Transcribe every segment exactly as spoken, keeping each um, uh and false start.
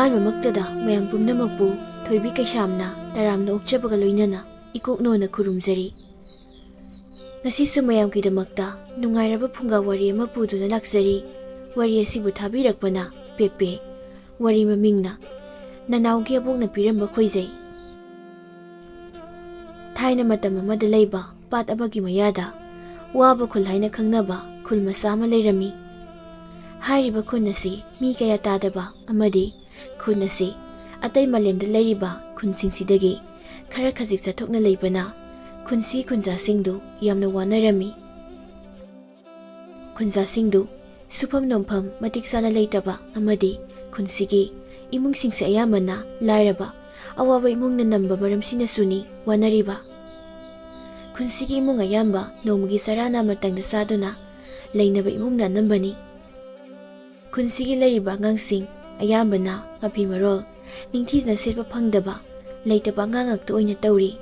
ꯑꯍꯥꯟꯕꯃꯛꯇꯗ ꯃꯌꯥꯝ ꯄꯨꯝꯅꯃꯛꯄꯨ ꯊꯣꯏꯕꯤ ꯀꯩꯁꯥꯝꯅ ꯇꯔꯥꯝꯅ ꯑꯣꯛꯆꯕꯒ ꯂꯣꯏꯅꯅ ꯏꯀꯣꯛꯅꯣꯅ ꯈꯨꯔꯨꯝꯖꯔꯤ꯫ ꯉꯁꯤꯁꯨ ꯃꯌꯥꯝꯒꯤꯗꯃꯛꯇ ꯅꯨꯡꯉꯥꯏꯔꯕ ꯐꯨꯡꯒꯥ ꯋꯥꯔꯤ ꯑꯃ ꯄꯨꯗꯨꯅ ꯂꯥꯛꯆꯔꯤ꯫ ꯋꯥꯔꯤ ꯑꯁꯤꯕꯨ ꯊꯥꯕꯤꯔꯛꯄꯅ ꯄꯦꯄꯦ꯫ ꯋꯥꯔꯤ ꯃꯃꯤꯡꯅ ꯅꯅꯥꯎꯒꯤ ꯑꯕꯣꯛꯅ ꯄꯤꯔꯝꯕ ꯈꯣꯏꯖꯩ꯫ ꯊꯥꯏꯅ ꯃꯇꯝ ꯑꯃꯗ ꯂꯩꯕ ꯄꯥꯠ ꯑꯃꯒꯤ ꯃꯌꯥꯗ ꯋꯥꯕ ꯈꯨꯜ ꯍꯥꯏꯅ ꯈꯪꯅꯕ ꯈꯨꯜ ꯃꯆꯥ ꯑꯃ ꯂꯩꯔꯝꯃꯤ꯫ ꯍꯥꯏꯔꯤꯕ ꯈꯨꯟ ꯑꯁꯤ ꯃꯤ ꯀꯌꯥ ꯇꯥꯗꯕ ꯑꯃꯗꯤ ꯈꯨꯟ ꯑꯁꯤ ꯑꯇꯩ ꯃꯥꯂꯦꯝꯗ ꯂꯩꯔꯤꯕ ꯈꯨꯟꯁꯤꯡꯁꯤꯗꯒꯤ ꯈꯔ ꯈꯖꯤꯛ ꯆꯠꯊꯣꯛꯅ ꯂꯩꯕꯅ ꯈꯨꯟꯁꯤ ꯈꯨꯟꯖꯥꯁꯤꯡꯗꯨ ꯌꯥꯝꯅ ꯋꯥꯅꯔꯝꯃꯤ꯫ ꯈꯨꯟꯖꯥꯁꯤꯡꯗꯨ ꯁꯨꯐꯝ ꯅꯣꯝꯐꯝ ꯃꯇꯤꯛ ꯆꯥꯅ ꯂꯩꯇꯕ ꯑꯃꯗꯤ ꯈꯨꯟꯁꯤꯒꯤ ꯏꯃꯨꯡꯁꯤꯡꯁꯦ ꯑꯌꯥꯝꯕꯅ ꯂꯥꯏꯔꯕ, ꯑꯋꯥꯕ ꯏꯃꯨꯡꯅ ꯅꯝꯕ ꯃꯔꯝꯁꯤꯅꯁꯨꯅꯤ ꯋꯥꯅꯔꯤꯕ꯫ ꯈꯨꯟꯁꯤꯒꯤ ꯏꯃꯨꯡ ꯑꯌꯥꯝꯕ ꯅꯣꯡꯃꯒꯤ ꯆꯔꯥ ꯅꯥꯝꯃꯇꯪꯗ ꯆꯥꯗꯨꯅ ꯂꯩꯅꯕ ꯏꯃꯨꯡꯅ ꯑꯅꯝꯕꯅꯤ꯫ ꯈꯨꯟꯁꯤꯒꯤ ꯂꯩꯔꯤꯕ ꯑꯉꯥꯡꯁꯤꯡ ꯑꯌꯥꯝꯕꯅ ꯃꯐꯤ ꯃꯔꯣꯜ ꯅꯤꯡꯊꯤꯖꯅ ꯁꯦꯠꯄ ꯐꯪꯗꯕ, ꯂꯩꯇꯕ ꯑꯉꯥꯡ ꯉꯥꯛꯇ ꯑꯣꯏꯅ ꯇꯧꯔꯤ꯫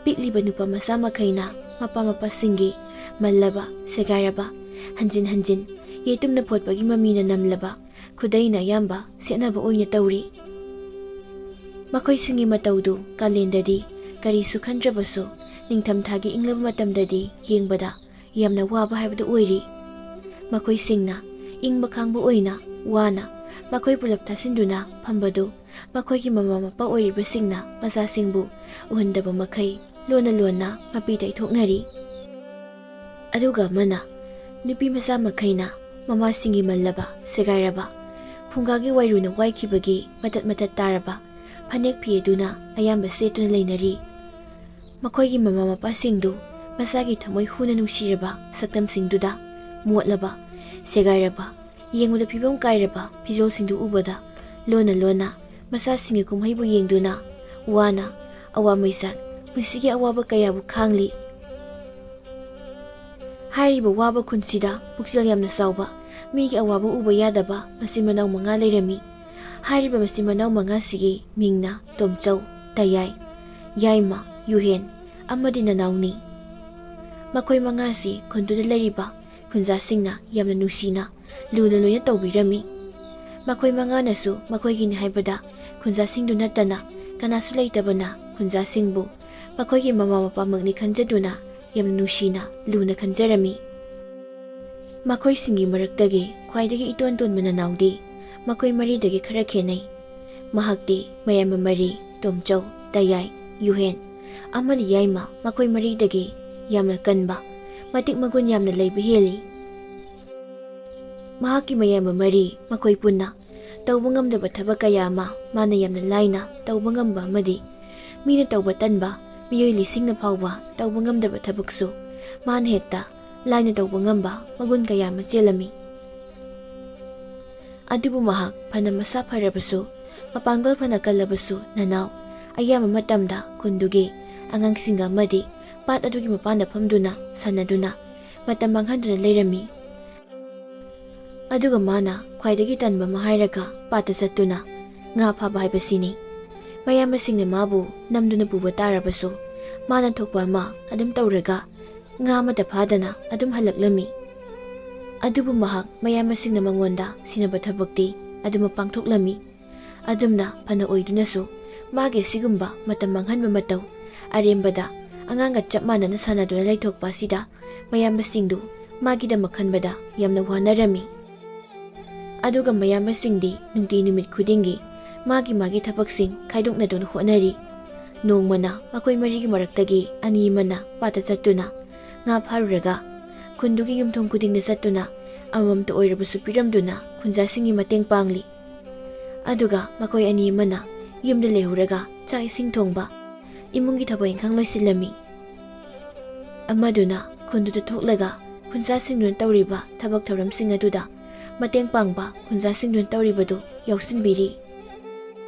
ꯄꯤꯛꯂꯤꯕ ꯅꯨꯄꯥ ꯃꯆꯥ ꯃꯈꯩꯅ ꯃꯄꯥ ꯃꯄꯥꯁꯤꯡꯒꯤ ꯃꯜꯂꯕ, ꯁꯦꯒꯥꯏꯔꯕ, ꯍꯟꯖꯤꯟ ꯍꯟꯖꯤꯟ ꯌꯦꯇꯨꯝꯅ ꯐꯣꯠꯄꯒꯤ ꯃꯃꯤꯅ ꯅꯝꯂꯕ ꯈꯨꯗꯩꯅ ꯑꯌꯥꯝꯕ ꯁꯦꯠꯅꯕ ꯑꯣꯏꯅ ꯇꯧꯔꯤ꯫ ꯃꯈꯣꯏꯁꯤꯡꯒꯤ ꯃꯇꯧꯗꯨ ꯀꯥꯂꯦꯟꯗꯗꯤ ꯀꯔꯤꯁꯨ ꯈꯟꯗ꯭ꯔꯕꯁꯨ, ꯅꯤꯡꯊꯝꯊꯥꯒꯤ ꯏꯪꯂꯕ ꯃꯇꯝꯗꯗꯤ ꯌꯦꯡꯕꯗ ꯌꯥꯝꯅ ꯋꯥꯕ ꯍꯥꯏꯕꯗꯨ ꯑꯣꯏꯔꯤ꯫ ꯃꯈꯣꯏꯁꯤꯡꯅ ꯏꯪꯕ ꯈꯥꯡꯕ ꯑꯣꯏꯅ ꯋꯥꯅ ꯃꯈꯣꯏ ꯄꯨꯂꯞ ꯇꯥꯁꯤꯟꯗꯨꯅ ꯐꯝꯕꯗꯨ ꯃꯈꯣꯏꯒꯤ ꯃꯃꯥ ꯃꯄꯥ ꯑꯣꯏꯔꯤꯕꯁꯤꯡꯅ ꯃꯆꯥꯁꯤꯡꯕꯨ ꯎꯍꯟꯗꯕ ꯃꯈꯩ ꯂꯣꯟꯅ ꯂꯣꯟꯅ ꯃꯄꯤ ꯇꯩꯊꯣꯛꯅꯔꯤ꯫ ꯑꯗꯨꯒ ꯑꯃꯅ, ꯅꯨꯄꯤ ꯃꯆꯥ ꯃꯈꯩꯅ ꯃꯃꯥꯁꯤꯡꯒꯤ ꯃꯜꯂꯕ, ꯁꯦꯒꯥꯏꯔꯕ, ꯐꯨꯡꯒꯥꯒꯤ ꯋꯥꯏꯔꯨꯅ ꯋꯥꯏꯈꯤꯕꯒꯤ ꯃꯇꯠ ꯃꯇꯠ ꯇꯥꯔꯕ ꯐꯅꯦꯛ ꯐꯤ ꯑꯗꯨꯅ ꯑꯌꯥꯝꯕ ꯁꯦꯠꯇꯨꯅ ꯂꯩꯅꯔꯤ꯫ ꯃꯈꯣꯏꯒꯤ ꯃꯃꯥ ꯃꯄꯥꯁꯤꯡꯗꯨ ꯃꯆꯥꯒꯤ ꯊꯃꯣꯏ ꯍꯨꯅ ꯅꯨꯡꯁꯤꯔꯕ ꯁꯛꯇꯝꯁꯤꯡꯗꯨꯗ, ꯃꯣꯠꯂꯕ, ꯁꯦꯒꯥꯏꯔꯕ, ꯌꯦꯡꯕꯗ ꯐꯤꯕꯝ ꯀꯥꯏꯔꯕ ꯐꯤꯖꯣꯜꯁꯤꯡꯗꯨ ꯎꯕꯗ ꯂꯣꯟꯅ ꯂꯣꯟꯅ ꯃꯆꯥꯁꯤꯡꯒꯤ ꯀꯨꯝꯍꯩꯕꯨ ꯌꯦꯡꯗꯨꯅ ꯋꯥꯅ ꯑꯋꯥ ꯃꯩꯁꯥꯛ, ꯄꯨꯟꯁꯤꯒꯤ ꯑꯋꯥꯕ ꯀꯌꯥꯕꯨ ꯈꯥꯡꯂꯤ꯫ ꯍꯥꯏꯔꯤꯕ ꯋꯥꯕ ꯈꯨꯟꯁꯤꯗ ꯄꯨꯛꯆꯦꯜ ꯌꯥꯝꯅ ꯆꯥꯎꯕ, ꯃꯤꯒꯤ ꯑꯋꯥꯕ ꯎꯕ ꯌꯥꯗꯕ ꯃꯆꯤꯟ ꯃꯅꯥꯎ ꯃꯉꯥ ꯂꯩꯔꯝꯃꯤ꯫ ꯍꯥꯏꯔꯤꯕ ꯃꯆꯤꯟ ꯃꯅꯥꯎ ꯃꯉꯥꯁꯤꯒꯤ ꯃꯤꯡꯅ ꯇꯣꯝꯆꯧ, ꯇꯌꯥꯏ, ꯌꯥꯏꯃ, ꯌꯨꯍꯦꯟ ꯑꯃꯗꯤ ꯅꯅꯥꯎꯅꯤ꯫ ꯃꯈꯣꯏ ꯃꯉꯥꯁꯤ ꯈꯨꯟꯗꯨꯗ ꯂꯩꯔꯤꯕ ꯈꯨꯟꯖꯥꯁꯤꯡꯅ ꯌꯥꯝꯅ ꯅꯨꯡꯁꯤꯅ, ꯂꯨꯅ ꯂꯣꯏꯅ ꯇꯧꯕꯤꯔꯝꯃꯤ꯫ ꯃꯈꯣꯏ ꯃꯉꯥꯅꯁꯨ ꯃꯈꯣꯏꯒꯤꯅꯤ ꯍꯥꯏꯕꯗ ꯈꯨꯟꯖꯥꯁꯤꯡꯗꯨ ꯅꯠꯇꯅ ꯀꯅꯥꯁꯨ ꯂꯩꯇꯕꯅ ꯈꯨꯟꯖꯥꯁꯤꯡꯕꯨ ꯃꯈꯣꯏꯒꯤ ꯃꯃꯥ ꯃꯄꯥꯃꯛꯅꯤ ꯈꯟꯖꯗꯨꯅ ꯌꯥꯝꯅ ꯅꯨꯡꯁꯤꯅ ꯂꯨꯅ ꯈꯟꯖꯔꯝꯃꯤ꯫ ꯃꯈꯣꯏꯁꯤꯡꯒꯤ ꯃꯔꯛꯇꯒꯤ ꯈ꯭ꯋꯥꯏꯗꯒꯤ ꯏꯇꯣꯟ ꯇꯣꯟꯕ ꯅꯅꯥꯎꯗꯤ ꯃꯈꯣꯏ ꯃꯔꯤꯗꯒꯤ ꯈꯔ ꯈꯦꯠꯅꯩ꯫ ꯃꯍꯥꯛꯇꯤ ꯃꯌꯥꯝꯕ ꯃꯔꯤ, ꯇꯣꯝꯆꯧ, ꯇꯌꯥꯏ, ꯌꯨꯍꯦꯟ ꯑꯃꯗꯤ ꯌꯥꯏꯃ, ꯃꯈꯣꯏ ꯃꯔꯤꯗꯒꯤ ꯌꯥꯝꯅ ꯀꯟꯕ, ꯃꯇꯤꯛ ꯃꯒꯨꯟ ꯌꯥꯝꯅ ꯂꯩꯕ ꯍꯦꯜꯂꯤ꯫ ꯃꯍꯥꯛꯀꯤ ꯃꯌꯥꯝꯕ ꯃꯔꯤ ꯃꯈꯣꯏ ꯄꯨꯟꯅ ꯇꯧꯕ ꯉꯝꯗꯕ ꯊꯕꯛ ꯀꯌꯥ ꯑꯃ ꯃꯥꯅ ꯌꯥꯝꯅ ꯂꯥꯏꯅ ꯇꯧꯕ ꯉꯝꯕ ꯑꯃꯗꯤ ꯃꯤꯅ ꯇꯧꯕ ꯇꯟꯕ ꯃꯤꯑꯣꯏ ꯂꯤꯁꯤꯡꯅ ꯐꯥꯎꯕ ꯇꯧꯕ ꯉꯝꯗꯕ ꯊꯕꯛꯁꯨ ꯃꯥꯅ ꯍꯦꯛꯇ ꯂꯥꯏꯅ ꯇꯧꯕ ꯉꯝꯕ ꯃꯒꯨꯟ ꯀꯌꯥ ꯑꯃ ꯆꯦꯜꯂꯝꯃꯤ꯫ ꯑꯗꯨꯕꯨ ꯃꯍꯥꯛ ꯐꯅ ꯃꯁꯥ ꯐꯔꯕꯁꯨ, ꯃꯄꯥꯡꯒꯜ ꯐꯅ ꯀꯜꯂꯕꯁꯨ, ꯅꯅꯥꯎ ꯑꯌꯥꯝꯕ ꯃꯇꯝꯗ ꯈꯨꯟꯗꯨꯒꯤ ꯑꯉꯥꯡꯁꯤꯡꯒ ꯑꯃꯗꯤ ꯄꯥꯠ ꯑꯗꯨꯒꯤ ꯃꯄꯥꯟꯗ ꯐꯝꯗꯨꯅ ꯁꯥꯟꯅꯗꯨꯅ ꯃꯇꯝ ꯃꯥꯡꯍꯟꯗꯨꯅ ꯂꯩꯔꯝꯃꯤ꯫ ꯑꯗꯨꯒ ꯃꯥꯅ ꯈ꯭ꯋꯥꯏꯗꯒꯤ ꯇꯟꯕ ꯑꯃ ꯍꯥꯏꯔꯒ ꯄꯥꯠꯇ ꯆꯠꯇꯨꯅ ꯉꯥ ꯐꯥꯕ ꯍꯥꯏꯕꯁꯤꯅꯤ꯫ ꯃꯌꯥꯝꯕꯁꯤꯡꯅ ꯃꯥꯕꯨ ꯅꯝꯗꯨꯅ ꯄꯨꯕ ꯇꯥꯔꯕꯁꯨ ꯃꯥꯅ ꯊꯣꯛꯄ ꯑꯃ ꯑꯗꯨꯝ ꯇꯧꯔꯒ ꯉꯥ ꯑꯃꯠꯇ ꯐꯥꯗꯅ ꯑꯗꯨꯝ ꯍꯜꯂꯛꯂꯝꯃꯤ꯫ ꯑꯗꯨꯕꯨ ꯃꯍꯥꯛ ꯃꯌꯥꯝꯕꯁꯤꯡꯅ ꯃꯉꯣꯟꯗ ꯁꯤꯟꯅꯕ ꯊꯕꯛꯇꯤ ꯑꯗꯨꯃꯛ ꯄꯥꯡꯊꯣꯛꯂꯝꯃꯤ꯫ ꯑꯗꯨꯝꯅ ꯐꯅ ꯑꯣꯏꯗꯨꯅꯁꯨ ꯃꯥꯒꯤ ꯑꯁꯤꯒꯨꯝꯕ ꯃꯇꯝ ꯃꯥꯡꯍꯟꯕ ꯃꯇꯧ, ꯑꯔꯦꯝꯕꯗ ꯑꯉꯥꯡꯒ ꯆꯞ ꯃꯥꯟꯅꯅ ꯁꯥꯟꯅꯗꯨꯅ ꯂꯩꯊꯣꯛꯄ ꯑꯁꯤꯗ ꯃꯌꯥꯝꯕꯁꯤꯡꯗꯨ ꯃꯥꯒꯤꯗꯃꯛ ꯈꯟꯕꯗ ꯌꯥꯝꯅ ꯋꯥꯅꯔꯝꯃꯤ꯫ ꯑꯗꯨꯒ ꯃꯌꯥꯝꯕꯁꯤꯡꯗꯤ ꯅꯨꯡꯇꯤ ꯅꯨꯃꯤꯠ ꯈꯨꯗꯤꯡꯒꯤ ꯃꯥꯒꯤ ꯃꯥꯒꯤ ꯊꯕꯛꯁꯤꯡ ꯈꯥꯏꯗꯣꯛꯅꯗꯨꯅ ꯍꯣꯠꯅꯔꯤ꯫ ꯅꯣꯡꯃꯅ ꯃꯈꯣꯏ ꯃꯔꯤꯒꯤ ꯃꯔꯛꯇꯒꯤ ꯑꯅꯤ ꯑꯃꯅ ꯄꯥꯠꯇ ꯆꯠꯇꯨꯅ ꯉꯥ ꯐꯥꯔꯨꯔꯒ ꯈꯨꯟꯗꯨꯒꯤ ꯌꯨꯝꯊꯣꯡ ꯈꯨꯗꯤꯡꯗ ꯆꯠꯇꯨꯅ ꯑꯃꯃꯝꯇ ꯑꯣꯏꯔꯕꯁꯨ ꯄꯤꯔꯝꯗꯨꯅ ꯈꯨꯟꯖꯥꯁꯤꯡꯒꯤ ꯃꯇꯦꯡ ꯄꯥꯡꯂꯤ꯫ ꯑꯗꯨꯒ ꯃꯈꯣꯏ ꯑꯅꯤ ꯑꯃꯅ ꯌꯨꯝꯗ ꯂꯩꯍꯧꯔꯒ ꯆꯥꯛ ꯏꯁꯤꯡ ꯊꯣꯡꯕ, ꯏꯃꯨꯡꯒꯤ ꯊꯕꯛ ꯏꯪꯈꯥꯡ ꯂꯣꯏꯁꯤꯜꯂꯝꯃꯤ꯫ ꯑꯃꯗꯨꯅ ꯈꯨꯟꯗꯨꯗ ꯊꯣꯛꯂꯒ ꯈꯨꯟꯖꯥꯁꯤꯡꯗꯨꯅ ꯇꯧꯔꯤꯕ ꯊꯕꯛ ꯊꯧꯔꯝꯁꯤꯡ ꯑꯗꯨꯗ ꯃꯇꯦꯡ ꯄꯥꯡꯕ ꯈꯨꯟꯖꯥꯁꯤꯡꯗꯨꯅ ꯇꯧꯔꯤꯕꯗꯨ ꯌꯥꯎꯁꯤꯟꯕꯤꯔꯤ꯫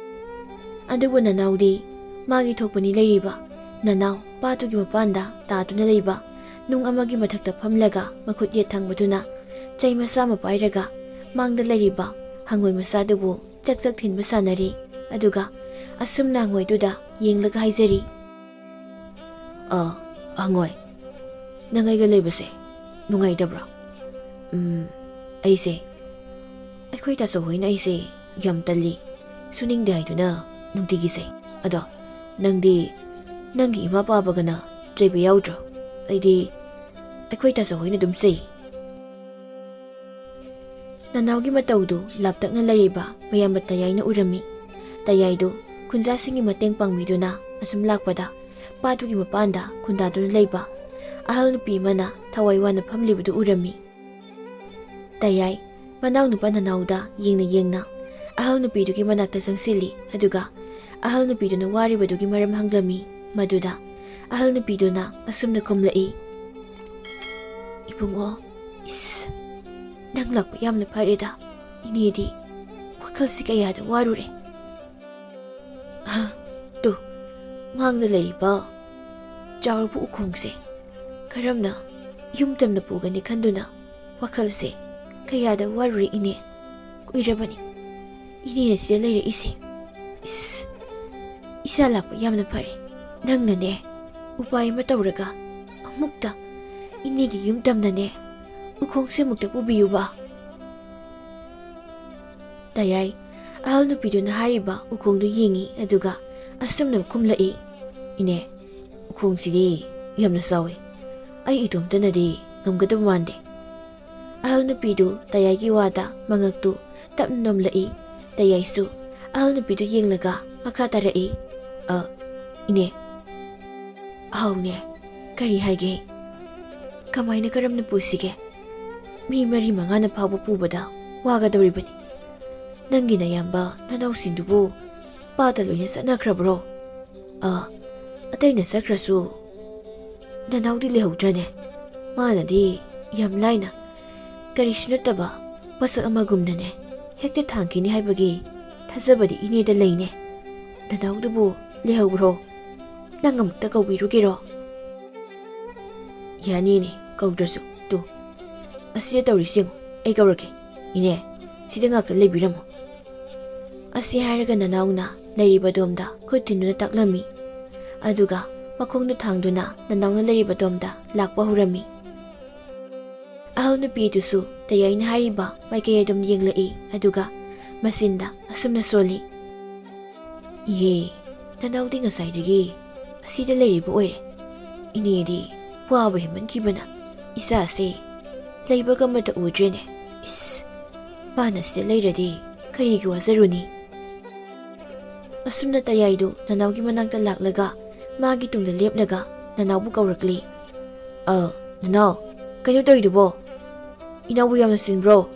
ꯑꯗꯨꯕꯨ ꯅꯅꯥꯎꯗꯤ ꯃꯥꯒꯤ ꯊꯣꯛꯄꯅꯤ ꯂꯩꯔꯤꯕ꯫ ꯅꯅꯥꯎ ꯄꯥꯠꯇꯨꯒꯤ ꯃꯄꯥꯟꯗ ꯇꯥꯗꯨꯅ ꯂꯩꯕ ꯅꯨꯡ ꯑꯃꯒꯤ ꯃꯊꯛꯇ ꯐꯝꯂꯒ ꯃꯈꯨꯠ ꯌꯦꯠ ꯊꯪꯕꯗꯨꯅ ꯆꯩ ꯃꯆꯥ ꯑꯃ ꯄꯥꯏꯔꯒ ꯃꯥꯡꯗ ꯂꯩꯔꯤꯕ ꯍꯪꯉꯣꯏ ꯃꯆꯥꯗꯨꯕꯨ ꯆꯛ ꯆꯛ ꯊꯤꯟꯕ ꯁꯥꯟꯅꯔꯤ꯫ ꯑꯗꯨꯒ ꯑꯁꯨꯝꯅ ꯍꯪꯉꯣꯏꯗꯨꯗ ꯌꯦꯡꯂꯒ ꯍꯥꯏꯖꯔꯤ, "ꯑ, ꯍꯪꯉꯣꯏ, ꯅꯪ ꯑꯩꯒ ꯂꯩꯕꯁꯦ ꯅꯨꯡꯉꯥꯏꯇꯕ꯭ꯔꯣ? ꯎꯝ, ꯑꯩꯁꯦ, ꯑꯩ ꯑꯩꯈꯣꯏ ꯇꯥꯆꯧ ꯍꯣꯏꯅ ꯑꯩꯁꯦ ꯌꯥꯝ ꯇꯜꯂꯤ, ꯁꯨꯅꯤꯡꯗꯦ ꯍꯥꯏꯗꯨꯅ ꯅꯨꯡꯇꯤꯒꯤ ꯆꯩ꯫ ꯑꯗꯣ ꯅꯪꯗꯤ ꯅꯪꯒꯤ ꯏꯃꯥ ꯄꯥꯕꯒꯅ ꯆꯩꯕ ꯌꯥꯎꯗ꯭ꯔꯣ? ꯑꯩꯗꯤ ꯑꯩꯈꯣꯏ ꯇꯥꯆꯧ ꯍꯣꯏꯅ ꯑꯗꯨꯝ ꯆꯩ꯫ ꯅꯅꯥꯎꯒꯤ ꯃꯇꯧꯗꯨ ꯂꯥꯞꯇꯛꯅ ꯂꯩꯔꯤꯕ ꯃꯌꯥꯝꯕ ꯇꯌꯥꯏꯅ ꯎꯔꯝꯃꯤ꯫ ꯇꯌꯥꯏꯗꯨ ꯈꯨꯟꯖꯥꯁꯤꯡꯒꯤ ꯃꯇꯦꯡ ꯄꯥꯡꯕꯤꯗꯨꯅ ꯑꯁꯨꯝ ꯂꯥꯛꯄꯗ, ꯄꯥꯠꯇꯨꯒꯤ ꯃꯄꯥꯟꯗ ꯈꯨꯟꯗꯥꯗꯨꯅ ꯂꯩꯕ ꯑꯍꯜ ꯅꯨꯄꯤ ꯑꯃꯅ ꯊꯋꯥꯏ ꯋꯥꯅ ꯐꯝꯂꯤꯕꯗꯨ ꯎꯔꯝꯃꯤ꯫ ꯇꯌꯥꯏ ꯃꯅꯥꯎꯅꯨꯄꯥ ꯅꯅꯥꯎꯗ ꯌꯦꯡꯅ ꯌꯦꯡꯅ ꯑꯍꯜ ꯅꯨꯄꯤꯗꯨꯒꯤ ꯃꯅꯥꯛꯇ ꯆꯪꯁꯤꯜꯂꯤ, ꯑꯗꯨꯒ ꯑꯍꯜ ꯅꯨꯄꯤꯗꯨꯅ ꯋꯥꯔꯤꯕꯗꯨꯒꯤ ꯃꯔꯝ ꯍꯪꯂꯝꯃꯤ꯫ ꯃꯗꯨꯗ ꯑꯍꯜ ꯅꯨꯄꯤꯗꯨꯅ ꯑꯁꯨꯝꯅ ꯈꯨꯝꯂꯛꯏ, "ꯏꯕꯨꯡꯉꯣ, ꯏꯁ, ꯅꯪ ꯂꯥꯛꯄ ꯌꯥꯝꯅ ꯐꯔꯦꯗ꯫ ꯏꯅꯦꯗꯤ ꯋꯥꯈꯜꯁꯤ ꯀꯌꯥꯗ ꯋꯥꯔꯨꯔꯦ꯫ ꯑ, ꯇꯨ, ꯃꯥꯡꯗ ꯂꯩꯔꯤꯕ ꯆꯥꯎꯔꯕ ꯎꯈꯣꯡꯁꯦ ꯀꯔꯝꯅ ꯌꯨꯝ ꯇꯝꯅ ꯄꯨꯒꯅꯤ ꯈꯟꯗꯨꯅ ꯋꯥꯈꯜꯁꯦ ꯀꯌꯥꯗ ꯋꯥꯔꯨꯔꯦ ꯏꯅꯦ꯫ ꯀꯨꯏꯔꯕꯅꯤ ꯏꯅꯦꯅ ꯁꯤꯗ ꯂꯩꯔꯛꯏꯁꯦ꯫ ꯏꯁ, ꯏꯆꯥ ꯂꯥꯛꯄ ꯌꯥꯝꯅ ꯐꯔꯦ꯫ ꯅꯪꯅꯅꯦ, ꯎꯄꯥꯏ ꯑꯃ ꯇꯧꯔꯒ ꯑꯃꯨꯛꯇ ꯏꯅꯦꯒꯤ ꯌꯨꯝ ꯇꯝꯅꯅꯦ ꯎꯈꯣꯡꯁꯦ ꯑꯃꯨꯛꯇ ꯄꯨꯕꯤꯌꯨꯕ꯫" ꯇꯌꯥꯏ ꯑꯍꯜ ꯅꯨꯄꯤꯗꯨꯅ ꯍꯥꯏꯔꯤꯕ ꯎꯈꯣꯡꯗꯨ ꯌꯦꯡꯉꯤ, ꯑꯗꯨꯒ ꯑꯁꯨꯝꯅ ꯈꯨꯝꯂꯛꯏ, "ꯏꯅꯦ, ꯎꯈꯣꯡꯁꯤꯗꯤ ꯌꯥꯝꯅ ꯆꯥꯎꯏ꯫ ꯑꯩ ꯏꯇꯣꯝꯇꯅꯗꯤ ꯉꯝꯒꯗꯕ ꯃꯥꯟꯗꯦ꯫" ꯑꯍꯜ ꯅꯨꯄꯤꯗꯨ ꯇꯌꯥꯏꯒꯤ ꯋꯥꯗ ꯃꯉꯛꯇꯨ ꯇꯞꯅ ꯅꯣꯝꯂꯛꯏ꯫ ꯇꯌꯥꯏꯁꯨ ꯑꯍꯜ ꯅꯨꯄꯤꯗꯨ ꯌꯦꯡꯂꯒ ꯃꯈꯥ ꯇꯥꯔꯛꯏ, "ꯑ, ꯏꯅꯦ꯫" "ꯍꯥꯎꯅꯦ, ꯀꯔꯤ ꯍꯥꯏꯒꯦ? ꯀꯃꯥꯏꯅ ꯀꯔꯝꯅ ꯄꯨꯁꯤꯒꯦ? ꯃꯤ ꯃꯔꯤ ꯃꯉꯥꯅ ꯐꯥꯎꯕ ꯄꯨꯕꯗ ꯋꯥꯒꯗꯧꯔꯤꯕꯅꯤ꯫ ꯅꯪꯒꯤ ꯅꯌꯥꯝꯕ ꯅꯅꯥꯎꯁꯤꯡꯗꯨꯕꯨ ꯄꯥꯠꯇ ꯂꯣꯏꯅ ꯆꯠꯅꯈ꯭ꯔꯕ꯭ꯔꯣ? ꯑ, ꯑꯇꯩꯅ ꯆꯠꯈ꯭ꯔꯁꯨ ꯅꯅꯥꯎꯗꯤ ꯂꯩꯍꯧꯗ꯭ꯔꯅꯦ? ꯃꯥꯅꯗꯤ ꯌꯥꯝ ꯂꯥꯏꯅ ꯀꯔꯤꯁꯨ ꯅꯠꯇꯕ ꯄꯣꯠꯁꯛ ꯑꯃꯒꯨꯝꯅꯅꯦ ꯍꯦꯛꯇ ꯊꯥꯡꯈꯤꯅꯤ ꯍꯥꯏꯕꯒꯤ ꯊꯥꯖꯕꯗꯤ ꯏꯅꯦꯗ ꯂꯩꯅꯦ꯫ ꯅꯅꯥꯎꯗꯨꯕꯨ ꯂꯩꯍꯧꯕ꯭ꯔꯣ? ꯅꯪ ꯑꯃꯨꯛꯇ ꯀꯧꯕꯤꯔꯨꯒꯦꯔꯣ?" "ꯌꯥꯅꯤꯅꯦ, ꯀꯧꯗ꯭ꯔꯁꯨ꯫ ꯇꯨ, ꯑꯁꯤꯗ ꯇꯧꯔꯤꯁꯤ ꯌꯦꯡꯉꯨ, ꯑꯩ ꯀꯧꯔꯒꯦ꯫ ꯏꯅꯦ, ꯁꯤꯗ ꯉꯥꯛꯇ ꯂꯩꯕꯤꯔꯝꯃꯣ꯫" ꯑꯁꯤ ꯍꯥꯏꯔꯒ ꯅꯅꯥꯎꯅ ꯂꯩꯔꯤꯕ ꯑꯗꯣꯝꯗ ꯈꯨꯠ ꯊꯤꯟꯗꯨꯅ ꯇꯥꯛꯂꯝꯃꯤ꯫ ꯑꯗꯨꯒ ꯃꯈꯣꯡꯗꯨ ꯊꯥꯡꯗꯨꯅ ꯅꯅꯥꯎꯅ ꯂꯩꯔꯤꯕ ꯑꯗꯣꯝꯗ ꯂꯥꯛꯄ ꯍꯧꯔꯝꯃꯤ꯫ ꯑꯍꯜ ꯅꯨꯄꯤꯗꯨꯁꯨ ꯇꯌꯥꯏꯅ ꯍꯥꯏꯔꯤꯕ ꯃꯥꯏꯀꯩ ꯑꯗꯨꯝ ꯌꯦꯡꯂꯛꯏ, ꯑꯗꯨꯒ ꯃꯆꯤꯟꯗ ꯑꯁꯨꯝꯅ ꯁꯣꯜꯂꯤ, "ꯏꯍꯦ, ꯅꯅꯥꯎꯗꯤ ꯉꯁꯥꯏꯗꯒꯤ ꯑꯁꯤꯗ ꯂꯩꯔꯤꯕ ꯑꯣꯏꯔꯦ꯫ ꯏꯅꯦꯗꯤ ꯋꯥꯕ ꯍꯦꯟꯃꯟꯈꯤꯕꯅ ꯏꯆꯥꯁꯦ ꯂꯩꯕꯒ ꯑꯃꯠꯇ ꯎꯗ꯭ꯔꯦꯅꯦ꯫ ꯏꯁ, ꯃꯥꯅ ꯁꯤꯗ ꯂꯩꯔꯗꯤ ꯀꯔꯤꯒꯤ ꯋꯥꯖꯔꯨꯅꯤ?" ꯑꯁꯨꯝꯅ ꯇꯌꯥꯏꯗꯨ ꯅꯅꯥꯎꯒꯤ ꯃꯅꯥꯛꯇ ꯂꯥꯛꯂꯒ ꯃꯥꯒꯤ ꯇꯨꯡꯗ ꯂꯦꯞꯂꯒ ꯅꯅꯥꯎꯕꯨ ꯀꯧꯔꯛꯂꯤ꯫ "ꯑ, ꯅꯅꯥꯎ, ꯀꯩꯅꯣ ꯇꯧꯔꯤꯗꯨꯕꯣ? ꯏꯅꯥꯎꯕꯨ ꯌꯥꯝꯅ ꯆꯤꯟꯕ꯭ꯔꯣ?"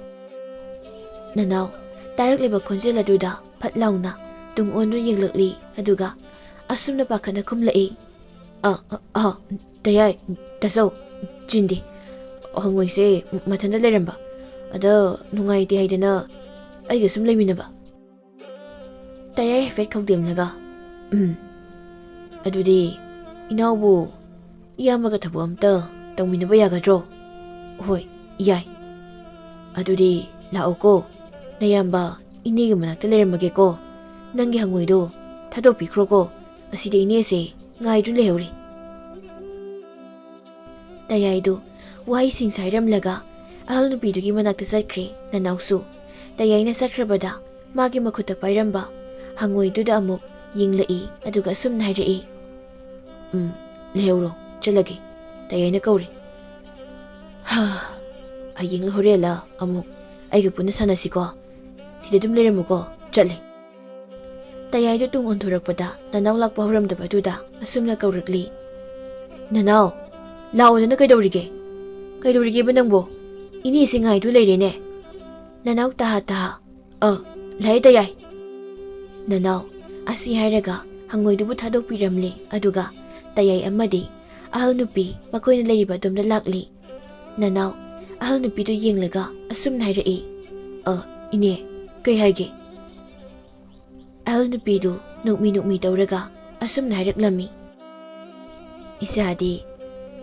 ꯅꯅꯥꯎ ꯇꯥꯔꯛꯂꯤꯕ ꯈꯣꯟꯖꯦꯜ ꯑꯗꯨꯗ ꯐꯠ ꯂꯥꯎꯅ ꯇꯨꯡ ꯑꯣꯟꯗꯨꯅ ꯌꯦꯡꯂꯛꯂꯤ, ꯑꯗꯨꯒ ꯑꯁꯨꯝꯅ ꯄꯥꯈꯠꯅ ꯈꯨꯝꯂꯛꯏ꯫ "ꯑ, ꯑ, ꯑ, ꯇꯌꯥꯏ, ꯇꯥꯆꯧ, ꯆꯤꯟꯗꯦ꯫ ꯍꯪꯉꯣꯏꯁꯦ ꯃꯊꯟꯇ ꯂꯩꯔꯝꯕ꯫ ꯑꯗ ꯅꯨꯡꯉꯥꯏꯇꯦ ꯍꯥꯏꯗꯅ ꯑꯩꯒ ꯁꯨꯝ ꯂꯩꯃꯤꯟꯅꯕ꯫" ꯇꯌꯥꯏ ꯍꯥꯏꯐꯦꯠ ꯈꯧꯗꯦꯝꯂꯒ, "ꯎꯝ, ꯑꯗꯨꯗꯤ ꯏꯅꯥꯎꯕꯨ ꯏꯌꯥꯝꯕꯒ ꯊꯕꯛ ꯑꯝꯇ ꯇꯧꯃꯤꯟꯅꯕ ꯌꯥꯒꯗ꯭ꯔꯣ?" "ꯍꯣꯏ, ꯌꯥꯏ꯫" "ꯑꯗꯨꯗꯤ ꯂꯥꯛꯑꯣꯀꯣ, ꯅꯌꯥꯝꯕ ꯏꯅꯦꯒꯤ ꯃꯅꯥꯛꯇ ꯂꯩꯔꯝꯃꯒꯦꯀꯣ꯫ ꯅꯪꯒꯤ ꯍꯪꯉꯣꯏꯗꯣ ꯊꯥꯗꯣꯛꯄꯤꯈ꯭ꯔꯣꯀꯣ, ꯑꯁꯤꯗ ꯏꯅꯦꯁꯦ ꯉꯥꯏꯗꯨꯅ ꯂꯩꯍꯧꯔꯦ꯫" ꯇꯌꯥꯏꯗꯨ ꯋꯥꯍꯩꯁꯤꯡ ꯁꯥꯏꯔꯝꯂꯒ ꯑꯍꯜ ꯅꯨꯄꯤꯗꯨꯒꯤ ꯃꯅꯥꯛꯇ ꯆꯠꯈ꯭ꯔꯦ꯫ ꯅꯅꯥꯎꯁꯨ ꯇꯌꯥꯏꯅ ꯆꯠꯈ꯭ꯔꯕꯗ ꯃꯥꯒꯤ ꯃꯈꯨꯠꯇ ꯄꯥꯏꯔꯝꯕ ꯍꯪꯉꯣꯏꯗꯨꯗ ꯑꯃꯨꯛ ꯌꯦꯡꯂꯛꯏ, ꯑꯗꯨꯒ ꯑꯁꯨꯝꯅ ꯍꯥꯏꯔꯛꯏ, "ꯎꯝ, ꯂꯩꯍꯧꯔꯣ, ꯆꯠꯂꯒꯦ, ꯇꯌꯥꯏꯅ ꯀꯧꯔꯦ꯫" "ꯍꯥ, ꯍꯌꯦꯡꯂ ꯍꯣꯔꯦꯟꯂ ꯑꯃꯨꯛ ꯑꯩꯒ ꯄꯨꯟꯅ ꯁꯥꯟꯅꯁꯤꯀꯣ꯫ ꯁꯤꯗ ꯑꯗꯨꯝ ꯂꯩꯔꯝꯃꯨꯀꯣ, ꯆꯠꯂꯦ꯫" ꯇꯌꯥꯏꯗꯨ ꯇꯨꯡ ꯑꯣꯟꯊꯣꯔꯛꯄꯗ ꯅꯅꯥꯎ ꯂꯥꯛꯄ ꯍꯧꯔꯝꯗꯕ ꯑꯗꯨꯗ ꯑꯁꯨꯝꯅ ꯀꯧꯔꯛꯂꯤ, "ꯅꯅꯥꯎ, ꯂꯥꯛꯑꯣꯗꯅ ꯀꯩꯗꯧꯔꯤꯒꯦ? ꯀꯩꯗꯧꯔꯤꯒꯦꯕ ꯅꯪꯕꯣ? ꯏꯅꯦꯁꯤ ꯉꯥꯏꯗꯨ ꯂꯩꯔꯦꯅꯦ꯫" ꯅꯅꯥꯎ ꯇꯍꯥ ꯇꯍꯥ, "ꯑ, ꯂꯥꯛꯑꯦ ꯇꯌꯥꯏ꯫" ꯅꯅꯥꯎ ꯑꯁꯤ ꯍꯥꯏꯔꯒ ꯍꯪꯉꯣꯏꯗꯨꯕꯨ ꯊꯥꯗꯣꯛꯄꯤꯔꯝꯂꯦ, ꯑꯗꯨꯒ ꯇꯌꯥꯏ ꯑꯃꯗꯤ ꯑꯍꯜ ꯅꯨꯄꯤ ꯃꯈꯣꯏꯅ ꯂꯩꯔꯤꯕ ꯑꯗꯣꯝꯗ ꯂꯥꯛꯂꯤ꯫ ꯅꯅꯥꯎ ꯑꯍꯜ ꯅꯨꯄꯤꯗꯨ ꯌꯦꯡꯂꯒ ꯑꯁꯨꯝꯅ ꯍꯥꯏꯔꯛꯏ, "ꯑ, ꯏꯅꯦ, ꯀꯩ ꯍꯥꯏꯒꯦ?" ꯑꯍꯜ ꯅꯨꯄꯤꯗꯨ ꯅꯣꯛꯃꯤ ꯅꯣꯛꯃꯤ ꯇꯧꯔꯒ ꯑꯁꯨꯝꯅ ꯍꯥꯏꯔꯛꯂꯝꯃꯤ, "ꯏꯆꯥꯗꯤ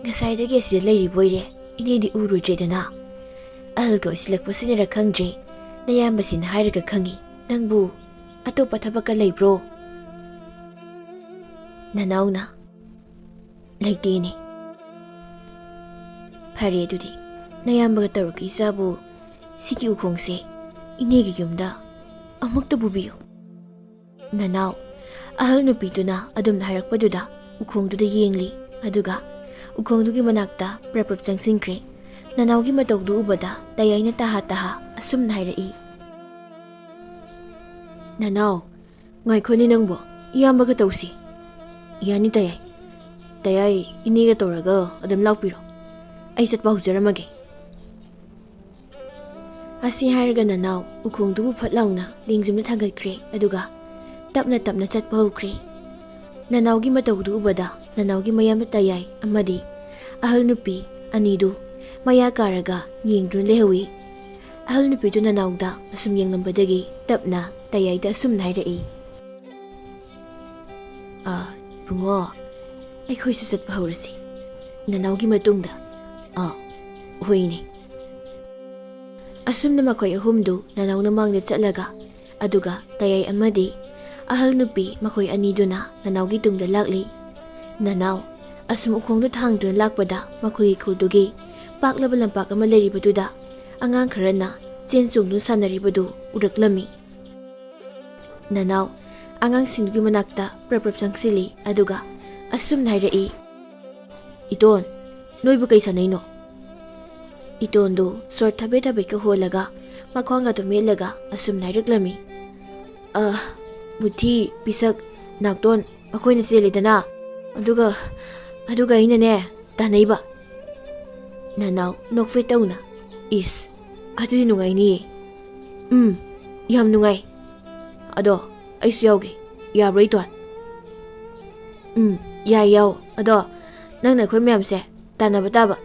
ꯉꯁꯥꯏꯗꯒꯤ ꯑꯁꯤꯗ ꯂꯩꯔꯤꯕꯣꯏꯔꯦ, ꯏꯅꯦꯗꯤ ꯎꯔꯨꯗ꯭ꯔꯦꯗꯅ꯫ ꯑꯍꯜꯒ ꯑꯣꯏꯁꯤꯜꯂꯛꯄꯁꯤꯅꯔ ꯈꯪꯗ꯭ꯔꯦ, ꯅꯌꯥꯝꯕꯁꯤꯅ ꯍꯥꯏꯔꯒ ꯈꯪꯉꯤ꯫ ꯅꯪꯕꯨ ꯑꯇꯣꯞꯄ ꯊꯕꯛꯀ ꯂꯩꯕ꯭ꯔꯣ?" ꯅꯅꯥꯎꯅ, "ꯂꯩꯇꯦꯅꯦ꯫" "ꯐꯔꯦ ꯑꯗꯨꯗꯤ, "ꯅꯌꯥꯝꯕꯒ ꯇꯧꯔꯛꯀꯦ ꯏꯆꯥꯕꯨ, ꯁꯤꯒꯤ ꯎꯈꯣꯡꯁꯦ ꯏꯅꯦꯒꯤ ꯌꯨꯝꯗ ꯑꯃꯨꯛꯇ ꯄꯨꯕꯤꯌꯨ"꯫ ꯅꯅꯥꯎ ꯑꯍꯜ ꯅꯨꯄꯤꯗꯨꯅ ꯑꯗꯨꯝꯅ ꯍꯥꯏꯔꯛꯄꯗꯨꯗ ꯎꯈꯣꯡꯗꯨꯗ ꯌꯦꯡꯂꯤ꯫ ꯑꯗꯨꯒ ꯎꯈꯣꯡꯗꯨꯒꯤ ꯃꯅꯥꯛꯇ ꯄ꯭ꯔꯞ ꯄ꯭ꯔꯞ ꯆꯪꯁꯤꯟꯈ꯭ꯔꯦ꯫ ꯅꯅꯥꯎꯒꯤ ꯃꯇꯧꯗꯨ ꯎꯕꯗ ꯇꯌꯥꯏꯅ ꯇꯍꯥ ꯇꯍꯥ ꯑꯁꯨꯝꯅ ꯍꯥꯏꯔꯛꯏ, "ꯅꯅꯥꯎ, ꯉꯥꯏꯈꯣꯅꯦ ꯅꯪꯕꯣ, ꯏꯌꯥꯝꯕꯒ ꯇꯧꯁꯤ"꯫ "ꯌꯥꯅꯤ ꯇꯌꯥꯏ꯫ ꯇꯌꯥꯏ, ꯏꯅꯦꯒ ꯇꯧꯔꯒ ꯑꯗꯨꯝ ꯂꯥꯛꯄꯤꯔꯣ꯫ ꯑꯩ ꯆꯠꯄ ꯍꯧꯖꯔꯝꯃꯒꯦ"꯫ ꯑꯁꯤ ꯍꯥꯏꯔꯒ ꯅꯅꯥꯎ ꯎꯈꯣꯡꯗꯨꯕꯨ ꯐꯠ ꯂꯥꯎꯅ ꯂꯦꯡꯖꯨꯝꯗ ꯊꯥꯡꯒꯠꯈ꯭ꯔꯦ, ꯑꯗꯨꯒ ꯇꯞꯅ ꯇꯞꯅ ꯆꯠꯄ ꯍꯧꯈ꯭ꯔꯦ꯫ ꯅꯅꯥꯎꯒꯤ ꯃꯇꯧꯗꯨ ꯎꯕꯗ ꯅꯅꯥꯎꯒꯤ ꯃꯌꯥꯝꯕ ꯇꯌꯥꯏ ꯑꯃꯗꯤ ꯑꯍꯜ ꯅꯨꯄꯤ ꯑꯅꯤꯗꯨ ꯃꯌꯥ ꯀꯥꯔꯒ ꯌꯦꯡꯗꯨꯅ ꯂꯩꯍꯧꯏ꯫ ꯑꯍꯜ ꯅꯨꯄꯤꯗꯨ ꯅꯅꯥꯎꯗ ꯑꯁꯨꯝ ꯌꯦꯡꯂꯝꯕꯗꯒꯤ ꯇꯞꯅ ꯇꯌꯥꯏꯗ ꯑꯁꯨꯝꯅ ꯍꯥꯏꯔꯛꯏ, "ꯑ, ꯏꯕꯨꯡꯉꯣ, ꯑꯩꯈꯣꯏꯁꯨ ꯆꯠꯄ ꯍꯧꯔꯁꯤ꯫ ꯅꯅꯥꯎꯒꯤ ꯃꯇꯨꯡꯗ"꯫ "ꯑ, ꯍꯣꯏꯅꯦ"꯫ ꯑꯁꯨꯝꯅ ꯃꯈꯣꯏ ꯑꯍꯨꯝꯗꯨ ꯅꯅꯥꯎꯅ ꯃꯥꯡꯗ ꯆꯠꯂꯒ, ꯑꯗꯨꯒ ꯇꯌꯥꯏ ꯑꯃꯗꯤ ꯑꯍꯜ ꯅꯨꯄꯤ ꯃꯈꯣꯏ ꯑꯅꯤꯗꯨꯅ ꯅꯅꯥꯎꯒꯤ ꯇꯨꯡꯗ ꯂꯥꯛꯂꯤ꯫ ꯅꯅꯥꯎ ꯑꯁꯨꯝ ꯎꯈꯣꯡꯗ ꯊꯥꯡꯗꯨꯅ ꯂꯥꯛꯄꯗ, ꯃꯈꯣꯏꯒꯤ ꯈꯨꯜꯗꯨꯒꯤ ꯄꯥꯛꯂꯕ ꯂꯝꯄꯥꯛ ꯑꯃ ꯂꯩꯔꯤꯕꯗꯨꯗ ꯑꯉꯥꯡ ꯈꯔꯅ ꯆꯦꯟ ꯆꯣꯡꯗꯨꯅ ꯁꯥꯟꯅꯔꯤꯕꯗꯨ ꯎꯔꯛꯂꯝꯃꯤ꯫ ꯅꯅꯥꯎ ꯑꯉꯥꯡꯁꯤꯡꯗꯨꯒꯤ ꯃꯅꯥꯛꯇ ꯄ꯭ꯔꯞ ꯄ꯭ꯔꯞ ꯆꯪꯁꯤꯜꯂꯤ, ꯑꯗꯨꯒ ꯑꯁꯨꯝꯅ ꯍꯥꯏꯔꯛꯏ, "ꯏꯇꯣꯟ, ꯅꯣꯏꯕꯨ ꯀꯩ ꯁꯥꯟꯅꯩꯅꯣ?" ꯏꯇꯣꯟꯗꯨ ꯁꯣꯔ ꯊꯕꯦꯠ ꯊꯕꯦꯠꯀ ꯍꯣꯜꯂꯒ ꯃꯈ꯭ꯋꯥꯡꯒꯗꯨ ꯃꯦꯠꯂꯒ ꯑꯁꯨꯝꯅ ꯍꯥꯏꯔꯛꯂꯝꯃꯤ, "ꯑ, ꯃꯨꯊꯤ, ꯄꯤꯁꯛ, ꯅꯥꯎꯇꯣꯟ, ꯃꯈꯣꯏꯅ ꯆꯦꯜꯂꯤꯗꯅ, ꯑꯗꯨꯒ, ꯑꯗꯨꯒ ꯑꯩꯅꯅꯦ, ꯇꯥꯟꯅꯩꯕ"꯫ ꯅꯅꯥꯎ ꯅꯣꯛꯐꯦꯠ ꯇꯧꯅ, "ꯏꯁ, ꯑꯗꯨꯗꯤ ꯅꯨꯡꯉꯥꯏꯅꯤꯌꯦ"꯫ "ꯎꯝ, ꯌꯥꯝ ꯅꯨꯡꯉꯥꯏ꯫ ꯑꯗꯣ ꯑꯩꯁꯨ ꯌꯥꯎꯒꯦ, ꯌꯥꯕ꯭ꯔꯣ ꯏꯇꯣꯟ?" "ꯎꯝ, ꯌꯥꯏ, ꯌꯥꯎ꯫ ꯑꯗꯣ ꯅꯪꯅ ꯑꯩꯈꯣꯏ ꯃꯌꯥꯝꯁꯦ ꯇꯥꯟꯅꯕ ꯇꯥꯕ,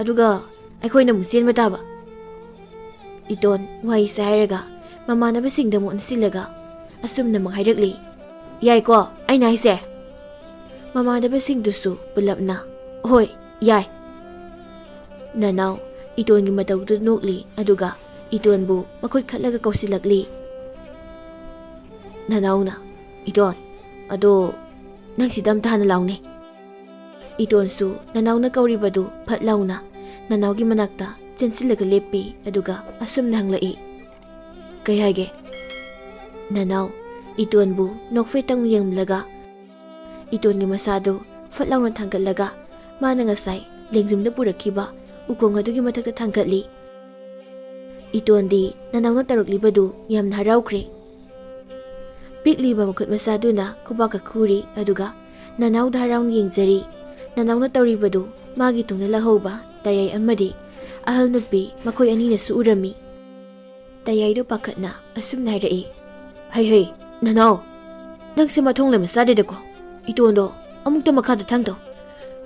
ꯑꯗꯨꯒ ꯑꯩꯈꯣꯏꯅ ꯑꯃꯨꯛ ꯆꯦꯟꯕ ꯇꯥꯕ"꯫ ꯏꯇꯣꯟ ꯋꯥꯍꯩꯁꯦ ꯍꯥꯏꯔꯒ ꯃꯃꯥꯟꯅꯕꯁꯤꯡꯗ ꯑꯃꯨꯛ ꯑꯣꯟꯁꯤꯜꯂꯒ ꯑꯁꯨꯝꯅ ꯑꯃꯨꯛ ꯍꯥꯏꯔꯛꯂꯤ, "ꯌꯥꯏꯀꯣ ꯑꯩꯅ ꯍꯥꯏꯁꯦ?" ꯃꯃꯥꯟꯅꯕꯁꯤꯡꯗꯨꯁꯨ ꯄꯨꯂꯞꯅ, "ꯍꯣꯏ, ꯌꯥꯏ"꯫ ꯅꯅꯥꯎ ꯏꯇꯣꯟꯒꯤ ꯃꯇꯧꯗꯨ ꯅꯣꯛꯂꯤ, ꯑꯗꯨꯒ ꯏꯇꯣꯟꯕꯨ ꯃꯈꯨꯠ ꯈꯠꯂꯒ ꯀꯧꯁꯤꯜꯂꯛꯂꯤ꯫ ꯅꯅꯥꯎꯅ, "ꯏꯇꯣꯟ, ꯑꯗꯣ ꯅꯪ ꯁꯤꯗ ꯑꯝꯇ ꯍꯥꯟꯅ ꯂꯥꯎꯅꯦ"꯫ ꯏꯇꯣꯟꯁꯨ ꯅꯅꯥꯎꯅ ꯀꯧꯔꯤꯕꯗꯨ ꯐꯠ ꯂꯥꯎꯅ ꯅꯅꯥꯎꯒꯤ ꯃꯅꯥꯛꯇ ꯆꯦꯟꯁꯤꯜꯂꯒ ꯂꯦꯞꯄꯤ, ꯑꯗꯨꯒ ꯑꯁꯨꯝꯅ ꯍꯪꯂꯛꯏ꯫ "ꯀꯩ ꯍꯥꯏꯒꯦ?" ꯅꯅꯥꯎ ꯏꯇꯣꯟꯕꯨ ꯅꯣꯛꯐꯦꯠꯇꯪ ꯌꯦꯡꯂꯒ ꯏꯇꯣꯟꯒꯤ ꯃꯁꯥꯗꯨ ꯐꯠ ꯂꯥꯎꯅ ꯊꯥꯡꯒꯠꯂꯒ ꯃꯥꯅ ꯉꯁꯥꯏ ꯂꯦꯡꯖꯨꯝꯗ ꯄꯨꯔꯛꯈꯤꯕ ꯎꯈꯣꯡ ꯑꯗꯨꯒꯤ ꯃꯊꯛꯇ ꯊꯥꯡꯒꯠꯂꯤ꯫ ꯏꯇꯣꯟꯗꯤ ꯅꯅꯥꯎꯅ ꯇꯧꯔꯛꯂꯤꯕꯗꯨ ꯌꯥꯝꯅ ꯍꯔꯥꯎꯈ꯭ꯔꯦ꯫ ꯄꯤꯛꯂꯤꯕ ꯃꯈꯨꯠ ꯃꯁꯥꯗꯨꯅ ꯈꯨꯕꯥꯛꯀ ꯈꯨꯔꯤ, ꯑꯗꯨꯒ ꯅꯅꯥꯎꯗ ꯍꯔꯥꯎꯅ ꯌꯦꯡꯖꯔꯤ꯫ ꯅꯅꯥꯎꯅ ꯇꯧꯔꯤꯕꯗꯨ ꯃꯥꯒꯤ ꯇꯨꯡꯗ ꯂꯥꯛꯍꯧꯕ ꯇꯌꯥꯏ ꯑꯃꯗꯤ ꯑꯍꯜ ꯅꯨꯄꯤ ꯃꯈꯣꯏ ꯑꯅꯤꯅꯁꯨ ꯎꯔꯝꯃꯤ꯫ ꯇꯌꯥꯏꯗꯨ ꯄꯥꯈꯠꯅ ꯑꯁꯨꯝꯅ ꯍꯥꯏꯔꯛꯏ꯫ "ꯍꯩ ꯍꯩ, ꯅꯅꯥꯎ, ꯅꯪꯁꯦ ꯃꯊꯣꯡ ꯂꯩꯕ ꯆꯥꯗꯦꯗꯀꯣ꯫ ꯏꯇꯣꯟꯗꯣ ꯑꯃꯨꯛꯇ ꯃꯈꯥꯗ ꯊꯥꯡꯗꯧ꯫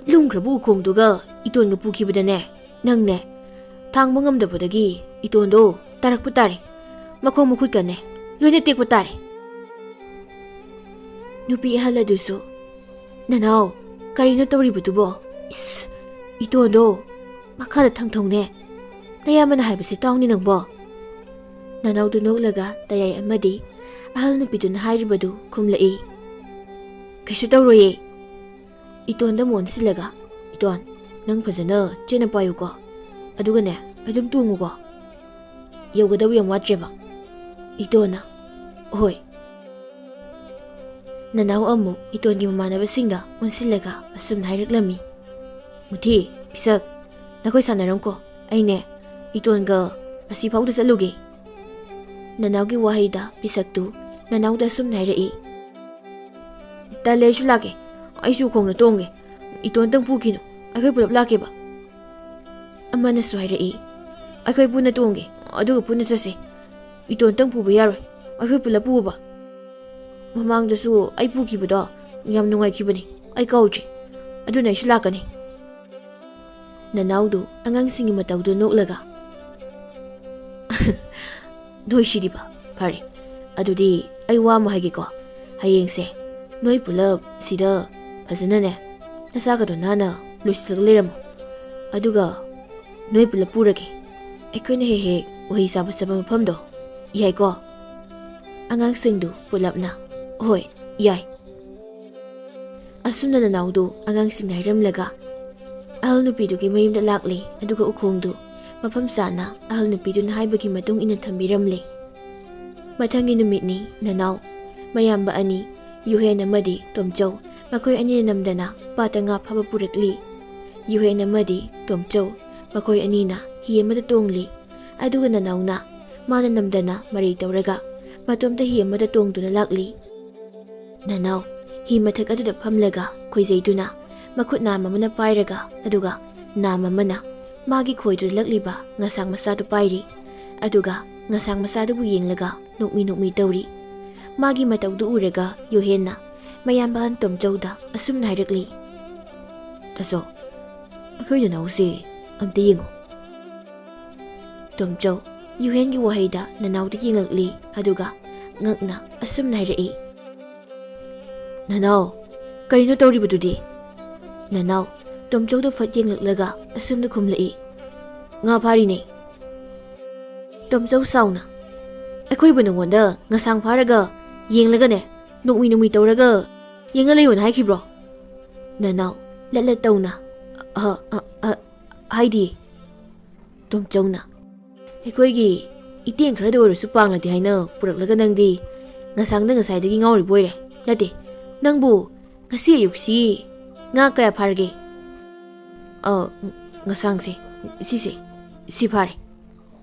ꯂꯨꯝꯈ꯭ꯔꯕ ꯎꯈꯣꯡꯗꯨꯒ ꯏꯇꯣꯟꯒ ꯄꯨꯈꯤꯕꯗꯅꯦ, ꯅꯪꯅꯦ ꯊꯥꯡꯕ ꯉꯝꯗꯕꯗꯒꯤ ꯏꯇꯣꯟꯗꯣ ꯇꯥꯔꯛꯄ ꯇꯥꯔꯦ, ꯃꯈꯣꯡ ꯃꯈꯨꯠꯀꯅꯦ ꯂꯣꯏꯅ ꯇꯦꯛꯄ ꯇꯥꯔꯦ"꯫ ꯅꯨꯄꯤ ꯑꯍꯜ ꯑꯗꯨꯁꯨ, "ꯅꯅꯥꯎ, ꯀꯔꯤꯅꯣ ꯇꯧꯔꯤꯕꯗꯨꯕꯣ? ꯏꯁ, ꯏꯇꯣꯟꯗꯣ ꯃꯈꯥꯗ ꯊꯥꯡꯊꯧꯅꯦ꯫ ꯅꯌꯥꯝꯕꯅ ꯍꯥꯏꯕꯁꯤ ꯇꯥꯎꯅꯦ ꯅꯪꯕꯣ"꯫ ꯅꯅꯥꯎꯗꯨ ꯅꯣꯛꯂꯒ ꯇꯌꯥꯏ ꯑꯃꯗꯤ ꯑꯍꯜ ꯅꯨꯄꯤꯗꯨꯅ ꯍꯥꯏꯔꯤꯕꯗꯨ ꯈꯨꯝꯂꯛꯏ꯫ "ꯀꯩꯁꯨ ꯇꯧꯔꯣꯏꯌꯦ"꯫ ꯏꯇꯣꯟꯗ ꯑꯃꯨꯛ ꯑꯣꯟꯁꯤꯜꯂꯒ, "ꯏꯇꯣꯟ, ꯅꯪ ꯐꯖꯅ ꯆꯦꯠꯅ ꯄꯥꯏꯌꯨꯀꯣ, ꯑꯗꯨꯒꯅꯦ ꯑꯗꯨꯝ ꯇꯣꯡꯉꯨꯀꯣ꯫ ꯌꯧꯒꯗꯕ ꯌꯥꯝ ꯋꯥꯠꯇ꯭ꯔꯦꯕ"꯫ ꯏꯇꯣꯟꯅ, "ꯍꯣꯏ"꯫ ꯅꯅꯥꯎ ꯑꯃꯨꯛ ꯏꯇꯣꯟꯒꯤ ꯃꯃꯥꯟꯅꯕꯁꯤꯡꯗ ꯑꯣꯟꯁꯤꯜꯂꯒ ꯑꯁꯨꯝꯅ ꯍꯥꯏꯔꯛꯂꯝꯃꯤ꯫ "ꯃꯨꯊꯤ, ꯄꯤꯁꯛ, ꯅꯈꯣꯏ ꯁꯥꯟꯅꯔꯝꯀꯣ, ꯑꯩꯅꯦ ꯏꯇꯣꯟꯒ ꯑꯁꯤ ꯐꯥꯎꯗ ꯆꯠꯂꯨꯒꯦ"꯫ ꯅꯅꯥꯎꯒꯤ ꯋꯥꯍꯩꯗ ꯄꯤꯁꯛꯇꯨ ꯅꯅꯥꯎꯗ ꯑꯁꯨꯝꯅ ꯍꯥꯏꯔꯛꯏ꯫ "ꯇꯜꯂꯦ, ꯑꯩꯁꯨ ꯂꯥꯛꯀꯦ꯫ ꯑꯩꯁꯨ ꯎꯈꯣꯡꯗ ꯇꯣꯡꯒꯦ꯫ ꯏꯇꯣꯟꯇꯪ ꯄꯨꯈꯤꯅꯨ, ꯑꯩꯈꯣꯏ ꯄꯨꯂꯞ ꯂꯥꯛꯀꯦꯕ"꯫ ꯑꯃꯅꯁꯨ ꯍꯥꯏꯔꯛꯏ꯫ "ꯑꯩꯈꯣꯏ ꯄꯨꯟꯅ ꯇꯣꯡꯒꯦ, ꯑꯗꯨꯒ ꯄꯨꯟꯅ ꯆꯠꯁꯤ꯫ ꯏꯇꯣꯟꯇꯪ ꯄꯨꯕ ꯌꯥꯔꯣꯏ, ꯑꯩꯈꯣꯏ ꯄꯨꯂꯞ ꯄꯨꯕ꯫ ꯃꯃꯥꯡꯗꯁꯨ ꯑꯩ ꯄꯨꯈꯤꯕꯗꯣ ꯌꯥꯝ ꯅꯨꯡꯉꯥꯏꯈꯤꯕꯅꯤ, ꯑꯩ ꯀꯥꯎꯗ꯭ꯔꯤ꯫ ꯑꯗꯨꯅ ꯑꯩꯁꯨ ꯂꯥꯛꯀꯅꯤ"꯫ ꯅꯅꯥꯎꯗꯨ ꯑꯉꯥꯡꯁꯤꯡꯒꯤ ꯃꯇꯧꯗꯨ ꯅꯣꯛꯂꯒ, "ꯅꯣꯏ ꯁꯤꯗꯤꯕ꯫ ꯐꯔꯦ, ꯑꯗꯨꯗꯤ ꯑꯩ ꯋꯥ ꯑꯃ ꯍꯥꯏꯒꯦꯀꯣ꯫ ꯍꯌꯦꯡꯁꯦ ꯅꯣꯏ ꯄꯨꯂꯞ ꯁꯤꯗ ꯐꯖꯅꯅꯦ ꯅꯆꯥꯒꯗꯣ ꯅꯥꯟꯅ ꯂꯣꯏꯁꯤꯜꯂꯒ ꯂꯩꯔꯝꯃꯣ꯫ ꯑꯗꯨꯒ ꯅꯣꯏ ꯄꯨꯂꯞ ꯄꯨꯔꯒꯦ꯫ ꯑꯩꯈꯣꯏꯅ ꯍꯦꯛ ꯍꯦꯛ ꯎꯍꯩ ꯆꯥꯕ ꯆꯠꯄ ꯃꯐꯝꯗꯣ, ꯌꯥꯏꯀꯣ?" ꯑꯉꯥꯡꯁꯤꯡꯗꯨ ꯄꯨꯂꯞꯅ, "ꯍꯣꯏ, ꯌꯥꯏ"꯫ ꯑꯁꯨꯝꯅ ꯅꯅꯥꯎꯗꯨ ꯑꯉꯥꯡꯁꯤꯡꯅ ꯍꯥꯏꯔꯝꯂꯒ ꯑꯍꯜ ꯅꯨꯄꯤꯗꯨꯒꯤ ꯃꯌꯨꯝꯗ ꯂꯥꯛꯂꯦ, ꯑꯗꯨꯒ ꯎꯈꯣꯡꯗꯨ ꯃꯐꯝ ꯆꯥꯅ ꯑꯍꯜ ꯅꯨꯄꯤꯗꯨꯅ ꯍꯥꯏꯕꯒꯤ ꯃꯇꯨꯡ ꯏꯟꯅ ꯊꯝꯕꯤꯔꯝꯂꯦ꯫ ꯃꯊꯪꯒꯤ ꯅꯨꯃꯤꯠꯅꯤ, ꯅꯅꯥꯎ ꯃꯌꯥꯝꯕ ꯑꯅꯤ, ꯌꯨꯍꯦꯟ ꯑꯃꯗꯤ ꯇꯣꯝꯆꯧ, ꯃꯈꯣꯏ ꯑꯅꯤꯅ ꯅꯝꯗꯅ ꯄꯥꯠꯇ ꯉꯥ ꯐꯥꯕ ꯄꯨꯔꯛꯂꯤ꯫ ꯌꯨꯍꯦꯟ ꯑꯃꯗꯤ ꯇꯣꯝꯆꯧ ꯃꯈꯣꯏ ꯑꯅꯤꯅ ꯍꯤ ꯑꯃꯗ ꯇꯣꯡꯂꯤ, ꯑꯗꯨꯒ ꯅꯅꯥꯎꯅ ꯃꯥꯅ ꯅꯝꯗꯅ ꯃꯔꯩ ꯇꯧꯔꯒ ꯃꯇꯣꯝꯇ ꯍꯤ ꯑꯃꯗ ꯇꯣꯡꯗꯨꯅ ꯂꯥꯛꯂꯤ꯫ ꯅꯅꯥꯎ ꯍꯤ ꯃꯊꯛ ꯑꯗꯨꯗ ꯐꯝꯂꯒ ꯈꯣꯏꯖꯩꯗꯨꯅ ꯃꯈꯨꯠ ꯅꯥꯝ ꯑꯃꯅ ꯄꯥꯏꯔꯒ, ꯑꯗꯨꯒ ꯅꯥꯝ ꯑꯃꯅ ꯃꯥꯒꯤ ꯈꯣꯏꯗꯨꯗ ꯂꯛꯂꯤꯕ ꯉꯁꯥꯡ ꯃꯆꯥꯗꯨ ꯄꯥꯏꯔꯤ꯫ ꯑꯗꯨꯒ ꯉꯁꯥꯡ ꯃꯆꯥꯗꯨꯕꯨ ꯌꯦꯡꯂꯒ ꯅꯣꯛꯃꯤ ꯅꯣꯛꯃꯤ ꯇꯧꯔꯤ꯫ ꯃꯥꯒꯤ ꯃꯇꯧꯗꯨ ꯎꯔꯒ ꯌꯨꯍꯦꯟꯅ ꯃꯌꯥꯝꯕ ꯑꯍꯟ ꯇꯣꯝꯆꯧꯗ ꯑꯁꯨꯝꯅ ꯍꯥꯏꯔꯛꯂꯤ, "ꯇꯥꯆꯧ, ꯑꯩꯈꯣꯏ ꯅꯅꯥꯎꯁꯦ ꯑꯝꯇ ꯌꯦꯡꯉꯨ꯫" ꯇꯣꯝꯆꯧ ꯌꯨꯍꯦꯟꯒꯤ ꯋꯥꯍꯩꯗ ꯅꯅꯥꯎꯗ ꯌꯦꯡꯂꯛꯂꯤ, ꯑꯗꯨꯒ ꯉꯛꯅ ꯑꯁꯨꯝꯅ ꯍꯥꯏꯔꯛꯏ, "ꯅꯅꯥꯎ, ꯀꯔꯤꯅꯣ ꯇꯧꯔꯤꯕꯗꯨꯗꯤ?" ꯅꯅꯥꯎ ꯇꯣꯝꯆꯧꯗ ꯐꯠ ꯌꯦꯡꯂꯛꯂꯒ ꯑꯁꯨꯝꯅ ꯈꯨꯝꯂꯛꯏ, "ꯉꯥ ꯐꯥꯔꯤꯅꯦ꯫" ꯇꯣꯝꯆꯧ ꯁꯥꯎꯅ, "ꯑꯩꯈꯣꯏꯕꯨ ꯅꯉꯣꯟꯗ ꯉꯁꯥꯡ ꯐꯥꯔꯒ ꯌꯦꯡꯂꯒꯅꯦ, ꯅꯣꯛꯃꯤ ꯅꯣꯛꯃꯤ ꯇꯧꯔꯒ ꯌꯦꯡꯉ ꯂꯩꯌꯣꯅ ꯍꯥꯏꯈꯤꯕ꯭ꯔꯣ?" ꯅꯅꯥꯎ ꯂꯠ ꯂꯠ ꯇꯧꯅ, "ꯑ, ꯑ, ꯑ, ꯍꯥꯏꯗꯤ꯫" ꯇꯣꯝꯆꯧꯅ, "ꯑꯩꯈꯣꯏꯒꯤ ꯏꯇꯦꯡ ꯈꯔꯗ ꯑꯣꯏꯔꯁꯨ ꯄꯥꯡꯂꯗꯤ ꯍꯥꯏꯅ ꯄꯨꯔꯛꯂꯒ ꯅꯪꯗꯤ ꯉꯁꯥꯡꯗ ꯉꯁꯥꯏꯗꯒꯤ ꯉꯥꯎꯔꯤꯕ ꯑꯣꯏꯔꯦ꯫ ꯅꯠꯇꯦ, ꯅꯪꯕꯨ ꯉꯁꯤ ꯑꯌꯨꯛꯁꯤ ꯉꯥ ꯀꯌꯥ ꯐꯥꯔꯒꯦ?" "ꯑ, ꯉꯁꯥꯡꯁꯦ, ꯁꯤꯁꯦ, ꯁꯤ ꯐꯥꯔꯦ꯫"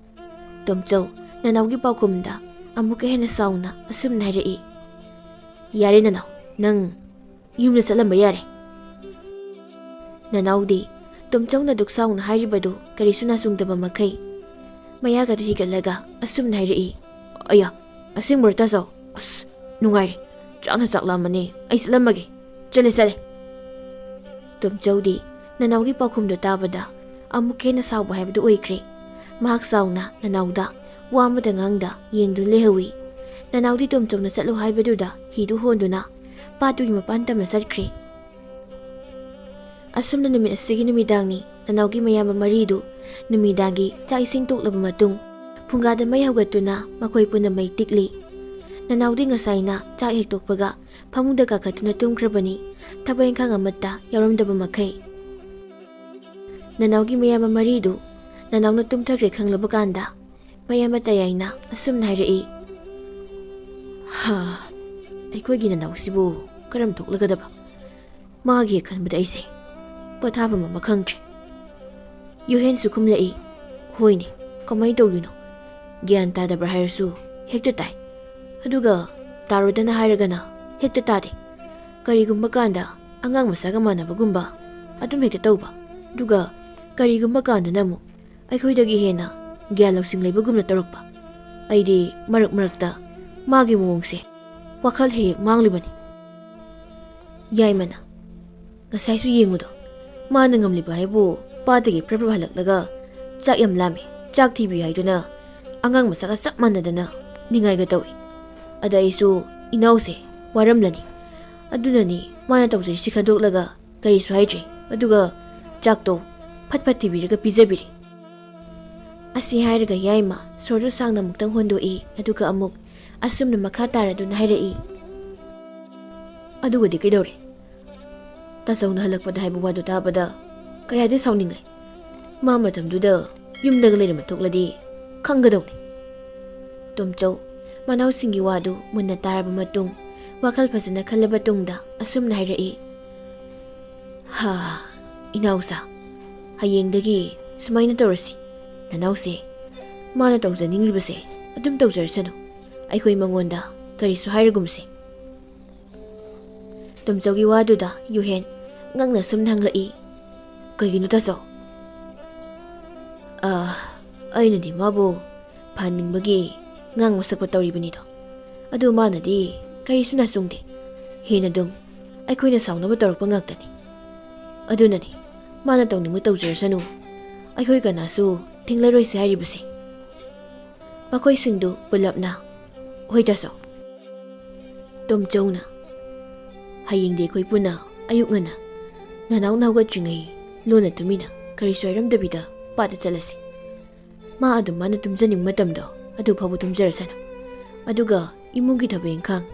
ꯇꯣꯝꯆꯧ ꯅꯅꯥꯎꯒꯤ ꯄꯥꯎꯈꯨꯝꯗ ꯑꯃꯨꯛꯀ ꯍꯦꯟꯅ ꯁꯥꯎꯅ ꯑꯁꯨꯝꯅ ꯍꯥꯏꯔꯛꯏ, "ꯌꯥꯔꯦ ꯅꯅꯥꯎ, ꯅꯪ ꯌꯨꯝꯗ ꯆꯠꯂꯝꯕ ꯌꯥꯔꯦ꯫" ꯅꯅꯥꯎꯗꯤ ꯇꯣꯝꯆꯧꯅ ꯗꯨꯛ ꯁꯥꯎꯅ ꯍꯥꯏꯔꯤꯕꯗꯨ ꯀꯔꯤꯁꯨ ꯅꯥꯆꯨꯡꯗꯕ ꯃꯈꯩ ꯃꯌꯥꯒꯗꯨ ꯍꯤꯒꯠꯂꯒ ꯑꯁꯨꯝꯅ ꯍꯥꯏꯔꯛꯏ, "ꯑꯌꯥ, ꯑꯁꯦꯡꯕꯔꯣ ꯇꯥꯆꯧ? ꯑꯁ, ꯅꯨꯡꯉꯥꯏꯔꯦ꯫ ꯆꯥꯛꯅ ꯆꯥꯛꯂꯝꯃꯅꯤ꯫ ꯑꯩ ꯆꯠꯂꯝꯃꯒꯦ꯫ ꯆꯠꯂꯦ, ꯆꯠꯂꯦ꯫" ꯇꯣꯝꯆꯧꯗꯤ ꯅꯅꯥꯎꯒꯤ ꯄꯥꯎꯈꯨꯝꯗꯨ ꯇꯥꯕꯗ ꯑꯃꯨꯛ ꯍꯦꯟꯅ ꯁꯥꯎꯕ ꯍꯥꯏꯕꯗꯨ ꯑꯣꯏꯈ꯭ꯔꯦ꯫ ꯃꯍꯥꯛ ꯁꯥꯎꯅ ꯅꯅꯥꯎꯗ ꯋꯥ ꯑꯃꯇ ꯉꯥꯡꯗ ꯌꯦꯡꯗꯨꯅ ꯂꯩꯍꯧꯏ꯫ ꯅꯅꯥꯎꯗꯤ ꯇꯣꯝꯆꯧꯅ ꯆꯠꯂꯨ ꯍꯥꯏꯕꯗꯨꯗ ꯍꯤꯗꯨ ꯍꯣꯟꯗꯨꯅ ꯄꯥꯠꯇꯨꯒꯤ ꯃꯄꯥꯟ ꯇꯝꯅ ꯆꯠꯈ꯭ꯔꯦ꯫ ꯑꯁꯨꯝꯅ ꯅꯨꯃꯤꯠ ꯑꯁꯤꯒꯤ ꯅꯨꯃꯤꯗꯥꯡꯅꯤ꯫ ꯅꯅꯥꯎꯒꯤ ꯃꯌꯥꯝꯕ ꯃꯔꯤꯗꯨ ꯅꯨꯃꯤꯗꯥꯡꯒꯤ ꯆꯥꯛ ꯏꯁꯤꯡ ꯇꯣꯛꯂꯕ ꯃꯇꯨꯡ ꯐꯨꯡꯒꯥꯗ ꯃꯩ ꯍꯧꯒꯠꯇꯨꯅ ꯃꯈꯣꯏ ꯄꯨꯟꯅ ꯃꯩ ꯇꯤꯛꯂꯤ꯫ ꯅꯅꯥꯎꯗꯤ ꯉꯁꯥꯏꯅ ꯆꯥꯛ ꯍꯦꯛ ꯇꯣꯛꯄꯒ ꯐꯃꯨꯡꯗ ꯀꯥꯈꯠꯇꯨꯅ ꯇꯨꯝꯈ꯭ꯔꯕꯅꯤ, ꯊꯕꯛ ꯏꯪꯈꯥꯡ ꯑꯃꯠꯇ ꯌꯥꯎꯔꯝꯗꯕ ꯃꯈꯩ꯫ ꯅꯅꯥꯎꯒꯤ ꯃꯌꯥꯝꯕ ꯃꯔꯤꯗꯨ ꯅꯅꯥꯎꯅ ꯇꯨꯝꯊꯈ꯭ꯔꯦ ꯈꯪꯂꯕ ꯀꯥꯟꯗ ꯃꯌꯥꯝꯕ ꯇꯌꯥꯏꯅ ꯑꯁꯨꯝꯅ ꯍꯥꯏꯔꯛꯏ꯫ ꯍꯥ, ꯑꯩꯈꯣꯏꯒꯤ ꯅꯅꯥꯎꯁꯤꯕꯨ ꯀꯔꯝ ꯊꯣꯛꯂꯒꯗꯕ? ꯃꯥꯒꯤ ꯈꯟꯕꯗ ꯑꯩꯁꯦ ꯄꯣꯊꯥꯐꯝ ꯑꯃ ꯈꯪꯗ꯭ꯔꯦ꯫ ꯌꯨꯍꯦꯟꯁꯨ ꯈꯨꯝꯂꯛꯏ꯫ ꯍꯣꯏꯅꯦ, ꯀꯃꯥꯏꯅ ꯇꯧꯗꯣꯏꯅꯣ? ꯒ꯭ꯌꯥꯟ ꯇꯥꯗꯕ꯭ꯔꯥ ꯍꯥꯏꯔꯁꯨ ꯍꯦꯛꯇ ꯇꯥꯏ, ꯑꯗꯨꯒ ꯇꯥꯔꯣꯏꯗꯅ ꯍꯥꯏꯔꯒꯅ ꯍꯦꯛꯇ ꯇꯥꯗꯦ꯫ ꯀꯔꯤꯒꯨꯝꯕ ꯀꯥꯟꯗ ꯑꯉꯥꯡ ꯃꯆꯥꯒ ꯃꯥꯟꯅꯕꯒꯨꯝꯕ ꯑꯗꯨꯝ ꯍꯦꯛꯇ ꯇꯧꯕ, ꯑꯗꯨꯒ ꯀꯔꯤꯒꯨꯝꯕ ꯀꯥꯟꯗꯅ ꯑꯃꯨꯛ ꯑꯩꯈꯣꯏꯗꯒꯤ ꯍꯦꯟꯅ ꯒ꯭ꯌꯥꯟ ꯂꯧꯁꯤꯡ ꯂꯩꯕꯒꯨꯝꯅ ꯇꯧꯔꯛꯄ꯫ ꯑꯩꯗꯤ ꯃꯔꯛ ꯃꯔꯛꯇ ꯃꯥꯒꯤ ꯃꯑꯣꯡꯁꯦ ꯋꯥꯈꯜ ꯍꯦꯛ ꯍꯦꯛ ꯃꯥꯡꯂꯤꯕꯅꯤ꯫ ꯌꯥꯏꯃꯅ, ꯉꯁꯥꯏꯁꯨ ꯌꯦꯡꯉꯨꯗꯣ, ꯃꯥꯅ ꯉꯝꯂꯤꯕ ꯍꯥꯏꯕꯨ ꯄꯥꯠꯇꯒꯤ ꯄ꯭ꯔꯞ ꯄ꯭ꯔꯞ ꯍꯜꯂꯛꯂꯒ ꯆꯥꯛ ꯌꯥꯝ ꯂꯥꯝꯃꯦ, ꯆꯥꯛ ꯊꯤꯕꯤꯌꯨ ꯍꯥꯏꯗꯨꯅ ꯑꯉꯥꯡ ꯃꯆꯥꯒ ꯆꯞ ꯃꯥꯟꯅꯗꯅ ꯅꯤꯡꯉꯥꯏꯒ ꯇꯧꯏ꯫ ꯑꯗ ꯑꯩꯁꯨ ꯏꯅꯥꯎꯁꯦ ꯋꯥꯔꯝꯂꯅꯤ, ꯑꯗꯨꯅꯅꯤ ꯃꯥꯅ ꯇꯧꯖꯔꯤꯁꯤ ꯈꯟꯗꯣꯛꯂꯒ ꯀꯔꯤꯁꯨ ꯍꯥꯏꯗ꯭ꯔꯦ꯫ ꯑꯗꯨꯒ ꯆꯥꯛꯇꯣ ꯐꯠ ꯐꯠ ꯊꯤꯕꯤꯔꯒ ꯄꯤꯖꯕꯤꯔꯦ꯫ ꯑꯁꯤ ꯍꯥꯏꯔꯒ ꯌꯥꯏꯃ ꯁꯣꯔꯗꯨ ꯁꯥꯡꯅ ꯑꯃꯨꯛꯇꯪ ꯍꯣꯟꯗꯣꯛꯏ, ꯑꯗꯨꯒ ꯑꯃꯨꯛ ꯑꯁꯨꯝꯅ ꯃꯈꯥ ꯇꯥꯔꯗꯨꯅ ꯍꯥꯏꯔꯛꯏ꯫ ꯑꯗꯨꯒꯗꯤ ꯀꯩꯗꯧꯔꯦ? ꯇꯥꯆꯧꯅ ꯍꯜꯂꯛꯄꯗ ꯍꯥꯏꯕ ꯋꯥꯗꯨ ꯇꯥꯕꯗ ꯀꯌꯥꯗꯤ ꯁꯥꯎꯅꯤꯡꯂꯦ꯫ ꯃꯥ ꯃꯇꯝꯗꯨꯗ ꯌꯨꯝꯗꯒ ꯂꯩꯔꯝꯕ ꯊꯣꯛꯂꯗꯤ ꯈꯪꯒꯗꯧꯅꯤ꯫ ꯇꯣꯝꯆꯧ ꯃꯅꯥꯎꯁꯤꯡꯒꯤ ꯋꯥꯗꯨ ꯃꯨꯟꯅ ꯇꯥꯔꯕ ꯃꯇꯨꯡ, ꯋꯥꯈꯜ ꯐꯖꯅ ꯈꯜꯂꯕ ꯇꯨꯡꯗ ꯑꯁꯨꯝꯅ ꯍꯥꯏꯔꯛꯏ꯫ ꯍꯥ, ꯏꯅꯥꯎꯆꯥ, ꯍꯌꯦꯡꯗꯒꯤ ꯁꯨꯃꯥꯏꯅ ꯇꯧꯔꯁꯤ꯫ ꯅꯅꯥꯎꯁꯦ, ꯃꯥꯅ ꯇꯧꯖꯅꯤꯡꯂꯤꯕꯁꯦ ꯑꯗꯨꯝ ꯇꯧꯖꯔꯁꯅꯨ꯫ ꯑꯩꯈꯣꯏ ꯃꯉꯣꯟꯗ ꯀꯔꯤꯁꯨ ꯍꯥꯏꯔꯒꯨꯝꯁꯦ꯫ ꯇꯣꯝꯆꯧꯒꯤ ꯋꯥꯗꯨꯗ ꯌꯨꯍꯦꯟ ꯉꯛꯅ ꯁꯨꯝ ꯍꯪꯂꯛꯏ꯫ ꯀꯩꯒꯤꯅꯣ ꯇꯥꯆꯧ? ꯑ, ꯑꯩꯅꯗꯤ ꯃꯥꯕꯨ ꯐꯍꯟꯅꯤꯡꯕꯒꯤ ꯉꯥꯡꯕ ꯁꯛꯄ ꯇꯧꯔꯤꯕꯅꯤꯗꯣ꯫ ꯑꯗꯨ ꯃꯥꯅꯗꯤ ꯀꯔꯤꯁꯨ ꯅꯥꯆꯨꯡꯗꯦ꯫ ꯍꯦꯟꯅ ꯑꯗꯨꯝ ꯑꯩꯈꯣꯏꯅ ꯁꯥꯎꯅꯕ ꯇꯧꯔꯛꯄ ꯉꯥꯛꯇꯅꯤ꯫ ꯑꯗꯨꯅꯅꯤ, ꯃꯥꯅ ꯇꯧꯅꯤꯡꯕ ꯇꯧꯖꯔꯁꯅꯨ, ꯑꯩꯈꯣꯏ ꯀꯅꯥꯁꯨ ꯊꯤꯡꯂꯔꯣꯏꯁꯦ ꯍꯥꯏꯔꯤꯕꯁꯦ꯫ ꯃꯈꯣꯏꯁꯤꯡꯗꯨ ꯄꯨꯂꯞꯅ, ꯍꯣꯏ ꯇꯥꯆꯧ꯫ ꯇꯣꯝꯆꯧꯅ, ꯍꯌꯦꯡꯗꯤ ꯑꯩꯈꯣꯏ ꯄꯨꯟꯅ ꯑꯌꯨꯛ ꯉꯟꯅ ꯅꯅꯥꯎꯅ ꯍꯧꯒꯠꯇ꯭ꯔꯤꯉꯩ ꯂꯣꯟꯅ ꯇꯨꯃꯤꯟꯅ ꯀꯔꯤꯁꯨ ꯍꯥꯏꯔꯝꯗꯕꯤꯗ ꯄꯥꯠꯇ ꯆꯠꯂꯁꯤ꯫ ꯃꯥ ꯑꯗꯨꯝ ꯃꯥꯅ ꯇꯨꯝꯖꯅꯤꯡꯕ ꯃꯇꯝꯗꯣ ꯑꯗꯨ ꯐꯥꯎꯕ ꯇꯨꯝꯖꯔꯁꯅꯨ꯫ ꯑꯗꯨꯒ ꯏꯃꯨꯡꯒꯤ ꯊꯕꯛ ꯏꯪꯈꯥꯡ,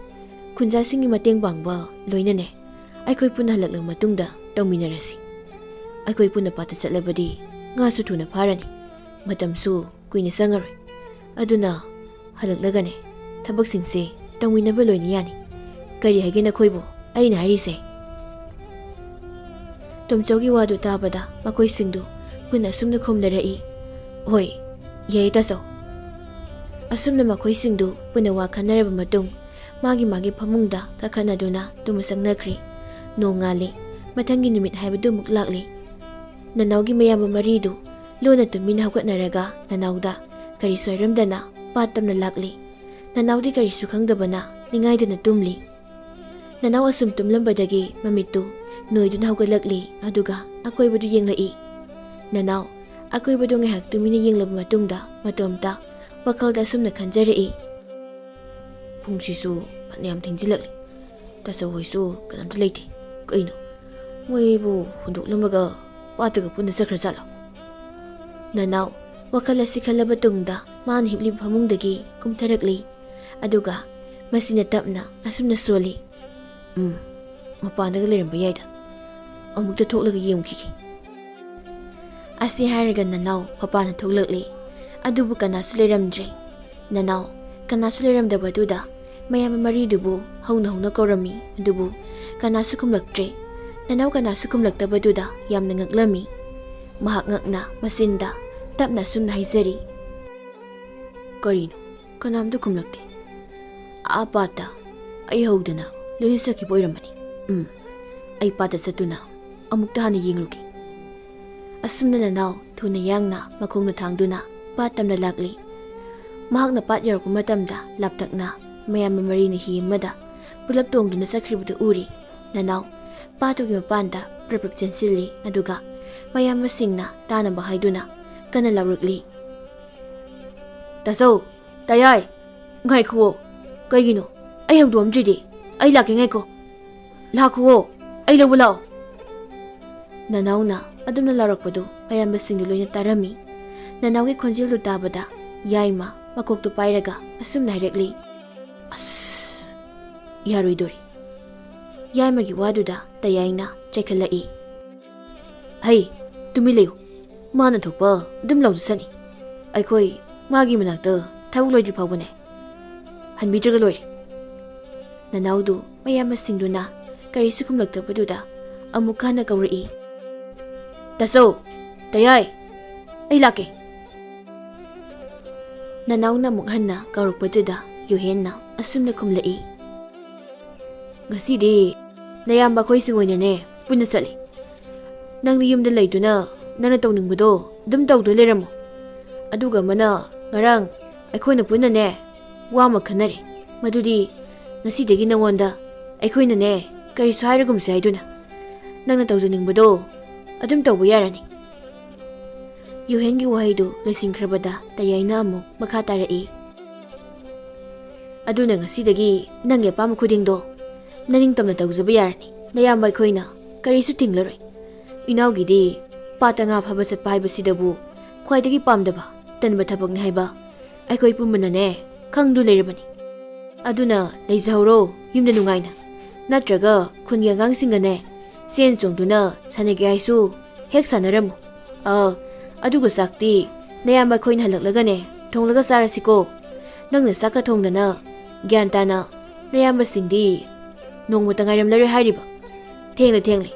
ꯈꯨꯟꯖꯥꯁꯤꯡꯒꯤ ꯃꯇꯦꯡ ꯄꯥꯡꯕ ꯂꯣꯏꯅꯅꯦ, ꯑꯩꯈꯣꯏ ꯄꯨꯟꯅ ꯍꯜꯂꯛꯂꯕ ꯃꯇꯨꯡꯗ ꯇꯧꯃꯤꯟꯅꯔꯁꯤ꯫ ꯑꯩꯈꯣꯏ ꯄꯨꯟꯅ ꯄꯥꯠꯇ ꯆꯠꯂꯕꯗꯤ ꯉꯥꯁꯨ ꯊꯨꯅ ꯐꯥꯔꯅꯤ, ꯃꯇꯝꯁꯨ ꯀꯨꯏꯅ ꯆꯪꯉꯔꯣꯏ꯫ ꯑꯗꯨꯅ ꯍꯜꯂꯛꯂꯒꯅꯦ, ꯊꯕꯛꯁꯤꯡꯁꯦ ꯇꯧꯃꯤꯟꯅꯕ ꯂꯣꯏꯅ ꯌꯥꯅꯤ꯫ ꯀꯔꯤ ꯍꯥꯏꯒꯦ ꯅꯈꯣꯏꯕꯨ ꯑꯩꯅ ꯍꯥꯏꯔꯤꯁꯦ?" ꯇꯣꯝꯆꯧꯒꯤ ꯋꯥꯗꯨ ꯇꯥꯕꯗ ꯃꯈꯣꯏꯁꯤꯡꯗꯨ ꯄꯨꯟꯅ ꯑꯁꯨꯝꯅ ꯈꯨꯝꯅꯔꯛꯏ, "ꯍꯣꯏ, ꯌꯥꯏ ꯇꯥꯆꯧ꯫" ꯑꯁꯨꯝꯅ ꯃꯈꯣꯏꯁꯤꯡꯗꯨ ꯄꯨꯟꯅ ꯋꯥ ꯈꯟꯅꯔꯕ ꯃꯇꯨꯡ, ꯃꯥꯒꯤ ꯃꯥꯒꯤ ꯐꯃꯨꯡꯗ ꯀꯥꯈꯠꯅꯗꯨꯅ ꯇꯨꯝꯕ ꯆꯪꯅꯈ꯭ꯔꯦ꯫ ꯅꯣꯡꯉꯥꯜꯂꯦ꯫ ꯃꯊꯪꯒꯤ ꯅꯨꯃꯤꯠ ꯍꯥꯏꯕꯗꯨ ꯑꯃꯨꯛ ꯂꯥꯛꯂꯦ꯫ ꯅꯅꯥꯎꯒꯤ ꯃꯌꯥꯝꯕ ꯃꯔꯤꯗꯨ ꯂꯣꯟꯅ ꯇꯨꯃꯤꯟꯅ ꯍꯧꯒꯠꯅꯔꯒ ꯅꯅꯥꯎꯗ ꯀꯔꯤꯁꯨ ꯍꯥꯏꯔꯝꯗꯅ ꯄꯥꯠ ꯇꯝꯅ ꯂꯥꯛꯂꯤ꯫ ꯅꯅꯥꯎꯗꯤ ꯀꯔꯤꯁꯨ ꯈꯪꯗꯕꯅ ꯅꯤꯡꯉꯥꯏꯗꯅ ꯇꯨꯝꯂꯤ꯫ ꯅꯅꯥꯎ ꯑꯁꯨꯝ ꯇꯨꯝꯂꯝꯕꯗꯒꯤ ꯃꯃꯤꯠꯇꯨ ꯅꯣꯏꯗꯨꯅ ꯍꯧꯒꯠꯂꯛꯂꯤ, ꯑꯗꯨꯒ ꯑꯀꯣꯏꯕꯗꯨ ꯌꯦꯡꯂꯛꯏ꯫ ꯅꯅꯥꯎ ꯑꯀꯣꯏꯕꯗꯨ ꯉꯥꯏꯍꯥꯛ ꯇꯨꯃꯤꯟꯅ ꯌꯦꯡꯂꯕ ꯃꯇꯨꯡꯗ ꯃꯇꯣꯝꯇ ꯋꯥꯈꯜꯗ ꯑꯁꯨꯝꯅ ꯈꯟꯖꯔꯛꯏ, "ꯄꯨꯡꯁꯤꯁꯨ ꯐꯅꯌꯥꯝ ꯊꯦꯡꯖꯤꯜꯂꯛꯂꯦ꯫ ꯇꯥꯆꯧ ꯍꯣꯏꯁꯨ ꯀꯅꯥꯝꯇ ꯂꯩꯇꯦ꯫ ꯀꯩꯅꯣ, ꯃꯣꯏꯕꯨ ꯍꯨꯟꯗꯣꯛꯂꯝꯃꯒ ꯄꯥꯠꯇꯒ ꯄꯨꯟꯅ ꯆꯠꯈ꯭ꯔꯖꯥꯠꯂꯣ?" ꯅꯅꯥꯎ ꯋꯥꯈꯜ ꯑꯁꯤ ꯈꯜꯂꯕ ꯇꯨꯡꯗ ꯃꯥꯅ ꯍꯤꯞꯂꯤꯕ ꯐꯃꯨꯡꯗꯒꯤ ꯀꯨꯝꯊꯔꯛꯂꯤ꯫ ꯑꯗꯨꯒ ꯃꯁꯤꯅ ꯇꯞꯅ ꯑꯁꯨꯝꯅ ꯁꯣꯜꯂꯤ, "ꯎꯝ, ꯃꯄꯥꯟꯗꯒ ꯂꯩꯔꯝꯕ ꯌꯥꯏꯗ꯫ ꯑꯃꯨꯛꯇ ꯊꯣꯛꯂꯒ ꯌꯦꯡꯉꯨꯈꯤꯒꯦ꯫" ꯑꯁꯤ ꯍꯥꯏꯔꯒ ꯅꯅꯥꯎ ꯃꯄꯥꯟꯗ ꯊꯣꯛꯂꯛꯂꯤ꯫ ꯑꯗꯨꯕꯨ ꯀꯅꯥꯁꯨ ꯂꯩꯔꯝꯗ꯭ꯔꯦ꯫ ꯅꯅꯥꯎ ꯀꯅꯥꯁꯨ ꯂꯩꯔꯝꯗꯕꯗꯨꯗ ꯃꯌꯥꯝꯕ ꯃꯔꯤꯗꯨꯕꯨ ꯍꯧꯅ ꯍꯧꯅ ꯀꯧꯔꯝꯃꯤ, ꯑꯗꯨꯕꯨ ꯀꯅꯥꯁꯨ ꯈꯨꯝꯂꯛꯇ꯭ꯔꯦ꯫ ꯅꯅꯥꯎ ꯀꯅꯥꯁꯨ ꯈꯨꯝꯂꯛꯇꯕꯗꯨꯗ ꯌꯥꯝꯅ ꯉꯛꯂꯝꯃꯤ꯫ ꯃꯍꯥꯛ ꯉꯛꯅ ꯃꯆꯤꯟꯗ ꯇꯞꯅ ꯑꯁꯨꯝꯅ ꯍꯥꯏꯖꯔꯤ, "ꯀꯔꯤꯅꯣ? ꯀꯅꯥꯝꯇ ꯈꯨꯝꯂꯛꯇꯦ꯫ ꯑꯥ ꯄꯥꯠꯇ ꯑꯩ ꯍꯧꯗꯅ ꯂꯣꯏꯅ ꯆꯠꯈꯤꯕ ꯑꯣꯏꯔꯝꯃꯅꯤ꯫ ꯎꯝ, ꯑꯩ ꯄꯥꯠꯇ ꯆꯠꯇꯨꯅ ꯑꯃꯨꯛꯇ ꯍꯥꯟꯅ ꯌꯦꯡꯂꯨꯒꯦ꯫" ꯑꯁꯨꯝꯅ ꯅꯅꯥꯎ ꯊꯨꯅ ꯌꯥꯡꯅ ꯃꯈꯣꯡꯅ ꯊꯥꯡꯗꯨꯅ ꯄꯥꯠ ꯇꯝꯅ ꯂꯥꯛꯂꯤ꯫ ꯃꯍꯥꯛꯅ ꯄꯥꯠ ꯌꯧꯔꯛꯄ ꯃꯇꯝꯗ ꯂꯥꯞꯇꯛꯅ ꯃꯌꯥꯝꯕ ꯃꯔꯤꯅ ꯍꯤ ꯑꯃꯗ ꯄꯨꯂꯞ ꯇꯣꯡꯗꯨꯅ ꯆꯠꯈ꯭ꯔꯤꯕꯗꯨ ꯎꯔꯤ꯫ ꯅꯅꯥꯎ ꯄꯥꯠꯇꯨꯒꯤ ꯃꯄꯥꯟꯗ ꯄ꯭ꯔꯞ ꯄ꯭ꯔꯞ ꯆꯦꯟꯁꯤꯜꯂꯤ, ꯑꯗꯨꯒ ꯃꯌꯥꯝꯕꯁꯤꯡꯅ ꯇꯥꯅꯕ ꯍꯥꯏꯗꯨꯅ ꯀꯟꯅ ꯂꯥꯎꯔꯛꯂꯤ, "ꯇꯥꯆꯧ, ꯇꯌꯥꯏ, ꯉꯥꯏꯈꯨꯑꯣ꯫ ꯀꯩꯒꯤꯅꯣ? ꯑꯩ ꯍꯧꯗꯣꯛꯑꯝꯗ꯭ꯔꯤꯗꯤ꯫ ꯑꯩ ꯂꯥꯛꯀꯦ, ꯉꯥꯏꯈꯣ꯫ ꯂꯥꯛꯈꯨꯑꯣ, ꯑꯩ ꯂꯧꯕ ꯂꯥꯛꯑꯣ꯫" ꯅꯅꯥꯎꯅ ꯑꯗꯨꯝꯅ ꯂꯥꯎꯔꯛꯄꯗꯨ ꯃꯌꯥꯝꯕꯁꯤꯡꯗꯨ ꯂꯣꯏꯅ ꯇꯥꯔꯝꯃꯤ꯫ ꯅꯅꯥꯎꯒꯤ ꯈꯣꯟꯖꯦꯜꯗꯨ ꯇꯥꯕꯗ ꯌꯥꯏꯃ ꯃꯀꯣꯛꯇꯨ ꯄꯥꯏꯔꯒ ꯑꯁꯨꯝꯅ ꯍꯥꯏꯔꯛꯂꯤ, "ꯑꯁ, ꯌꯥꯔꯣꯏꯗꯣꯔꯤ꯫" ꯌꯥꯏꯃꯒꯤ ꯋꯥꯗꯨꯗ ꯇꯌꯥꯏꯅ ꯆꯦꯛꯈꯠꯂꯛꯏ꯫ ꯍꯩ, ꯇꯨꯃꯤꯟ ꯂꯩꯌꯨ꯫ ꯃꯥꯅ ꯊꯣꯛꯄ ꯑꯗꯨꯝ ꯂꯧꯖꯁꯅꯤ꯫ ꯑꯩꯈꯣꯏ ꯃꯥꯒꯤ ꯃꯅꯥꯛꯇ ꯊꯕꯛ ꯂꯣꯏꯗ꯭ꯔꯤ ꯐꯥꯎꯕꯅꯦ꯫ ꯍꯟꯕꯤꯗ꯭ꯔꯒ ꯂꯣꯏꯔꯦ꯫ ꯅꯅꯥꯎꯗꯨ ꯃꯌꯥꯝꯕꯁꯤꯡꯗꯨꯅ ꯀꯔꯤꯁꯨ ꯈꯨꯝꯂꯛꯇꯕꯗꯨꯗ ꯑꯃꯨꯛ ꯍꯟꯅ ꯀꯧꯔꯛꯏ꯫ "ꯇꯥꯆꯧ, ꯇꯌꯥꯏ, ꯑꯩ ꯂꯥꯛꯀꯦ"꯫ ꯅꯅꯥꯎꯅ ꯑꯃꯨꯛ ꯍꯟꯅ ꯀꯧꯔꯛꯄꯗꯨꯗ ꯌꯨꯍꯦꯟꯅ ꯑꯁꯨꯝꯅ ꯈꯨꯝꯂꯛꯏ꯫ "ꯉꯁꯤꯗꯤ ꯅꯌꯥꯝꯕ ꯑꯩꯈꯣꯏꯁꯤꯡ ꯑꯣꯏꯅꯅꯦ ꯄꯨꯟꯅ ꯆꯠꯂꯤ꯫ ꯅꯪꯗꯤ ꯌꯨꯝꯗ ꯂꯩꯗꯨꯅ ꯅꯪꯅ ꯇꯧꯅꯤꯡꯕꯗꯣ ꯑꯗꯨꯝ ꯇꯧꯗꯨꯅ ꯂꯩꯔꯝꯃꯣ꯫ ꯑꯗꯨꯒ ꯑꯃꯅ, ꯉꯔꯥꯡ ꯑꯩꯈꯣꯏꯅ ꯄꯨꯟꯅꯅꯦ ꯋꯥ ꯑꯃ ꯈꯟꯅꯔꯦ꯫ ꯃꯗꯨꯗꯤ ꯉꯁꯤꯗꯒꯤ ꯅꯉꯣꯟꯗ ꯑꯩꯈꯣꯏꯅꯅꯦ ꯀꯔꯤꯁꯨ ꯍꯥꯏꯔꯒꯨꯝꯁꯦ ꯍꯥꯏꯗꯨꯅ꯫ ꯅꯪꯅ ꯇꯧꯖꯅꯤꯡꯕꯗꯣ ꯑꯗꯨꯝ ꯇꯧꯕ ꯌꯥꯔꯅꯤ"꯫ ꯌꯨꯍꯦꯟꯒꯤ ꯋꯥꯍꯩꯗꯨ ꯂꯣꯏꯁꯤꯟꯈ꯭ꯔꯕꯗ ꯇꯌꯥꯏꯅ ꯑꯃꯨꯛ ꯃꯈꯥ ꯇꯥꯔꯛꯏ꯫ "ꯑꯗꯨꯅ ꯉꯁꯤꯗꯒꯤ ꯅꯪꯒꯤ ꯑꯄꯥꯝꯕ ꯈꯨꯗꯤꯡꯗꯣ ꯅꯅꯤꯡꯇꯝꯅ ꯇꯧꯖꯕ ꯌꯥꯔꯅꯤ꯫ ꯅꯌꯥꯝꯕ ꯑꯩꯈꯣꯏꯅ ꯀꯔꯤꯁꯨ ꯊꯤꯡꯂꯔꯣꯏ꯫ ꯏꯅꯥꯎꯒꯤꯗꯤ ꯄꯥꯠꯇ ꯉꯥ ꯐꯥꯕ ꯆꯠꯄ ꯍꯥꯏꯕꯁꯤꯗꯕꯨ ꯈ꯭ꯋꯥꯏꯗꯒꯤ ꯄꯥꯝꯗꯕ, ꯇꯟꯕ ꯊꯕꯛꯅꯤ ꯍꯥꯏꯕ ꯑꯩꯈꯣꯏ ꯄꯨꯝꯕꯅꯅꯦ ꯈꯪꯗꯨ ꯂꯩꯔꯕꯅꯤ꯫ ꯑꯗꯨꯅ ꯂꯩꯖꯍꯧꯔꯣ ꯌꯨꯝꯗ ꯅꯨꯡꯉꯥꯏꯅ꯫ ꯅꯠꯇ꯭ꯔꯒ ꯈꯨꯟꯒꯤ ꯑꯉꯥꯡꯁꯤꯡꯒꯅꯦ ꯆꯦꯟ ꯆꯣꯡꯗꯨꯅ ꯁꯥꯟꯅꯒꯦ ꯍꯥꯏꯁꯨ ꯍꯦꯛ ꯁꯥꯟꯅꯔꯝꯃꯨ꯫ ꯑꯥ, ꯑꯗꯨꯒ ꯆꯥꯛꯇꯤ ꯅꯌꯥꯝꯕ ꯑꯩꯈꯣꯏꯅ ꯍꯜꯂꯛꯂꯒꯅꯦ ꯊꯣꯡꯂꯒ ꯆꯥꯔꯁꯤꯀꯣ꯫ ꯅꯪꯅ ꯆꯥꯛꯀ ꯊꯣꯡꯗꯅ ꯒ꯭ꯌꯥꯟ ꯇꯥꯅ ꯅꯌꯥꯝꯕꯁꯤꯡꯗꯤ ꯅꯣꯡꯃꯇ ꯉꯥꯏꯔꯝꯂꯔꯣꯏ ꯍꯥꯏꯔꯤꯕ꯫ ꯊꯦꯡꯂꯦ, ꯊꯦꯡꯂꯦ꯫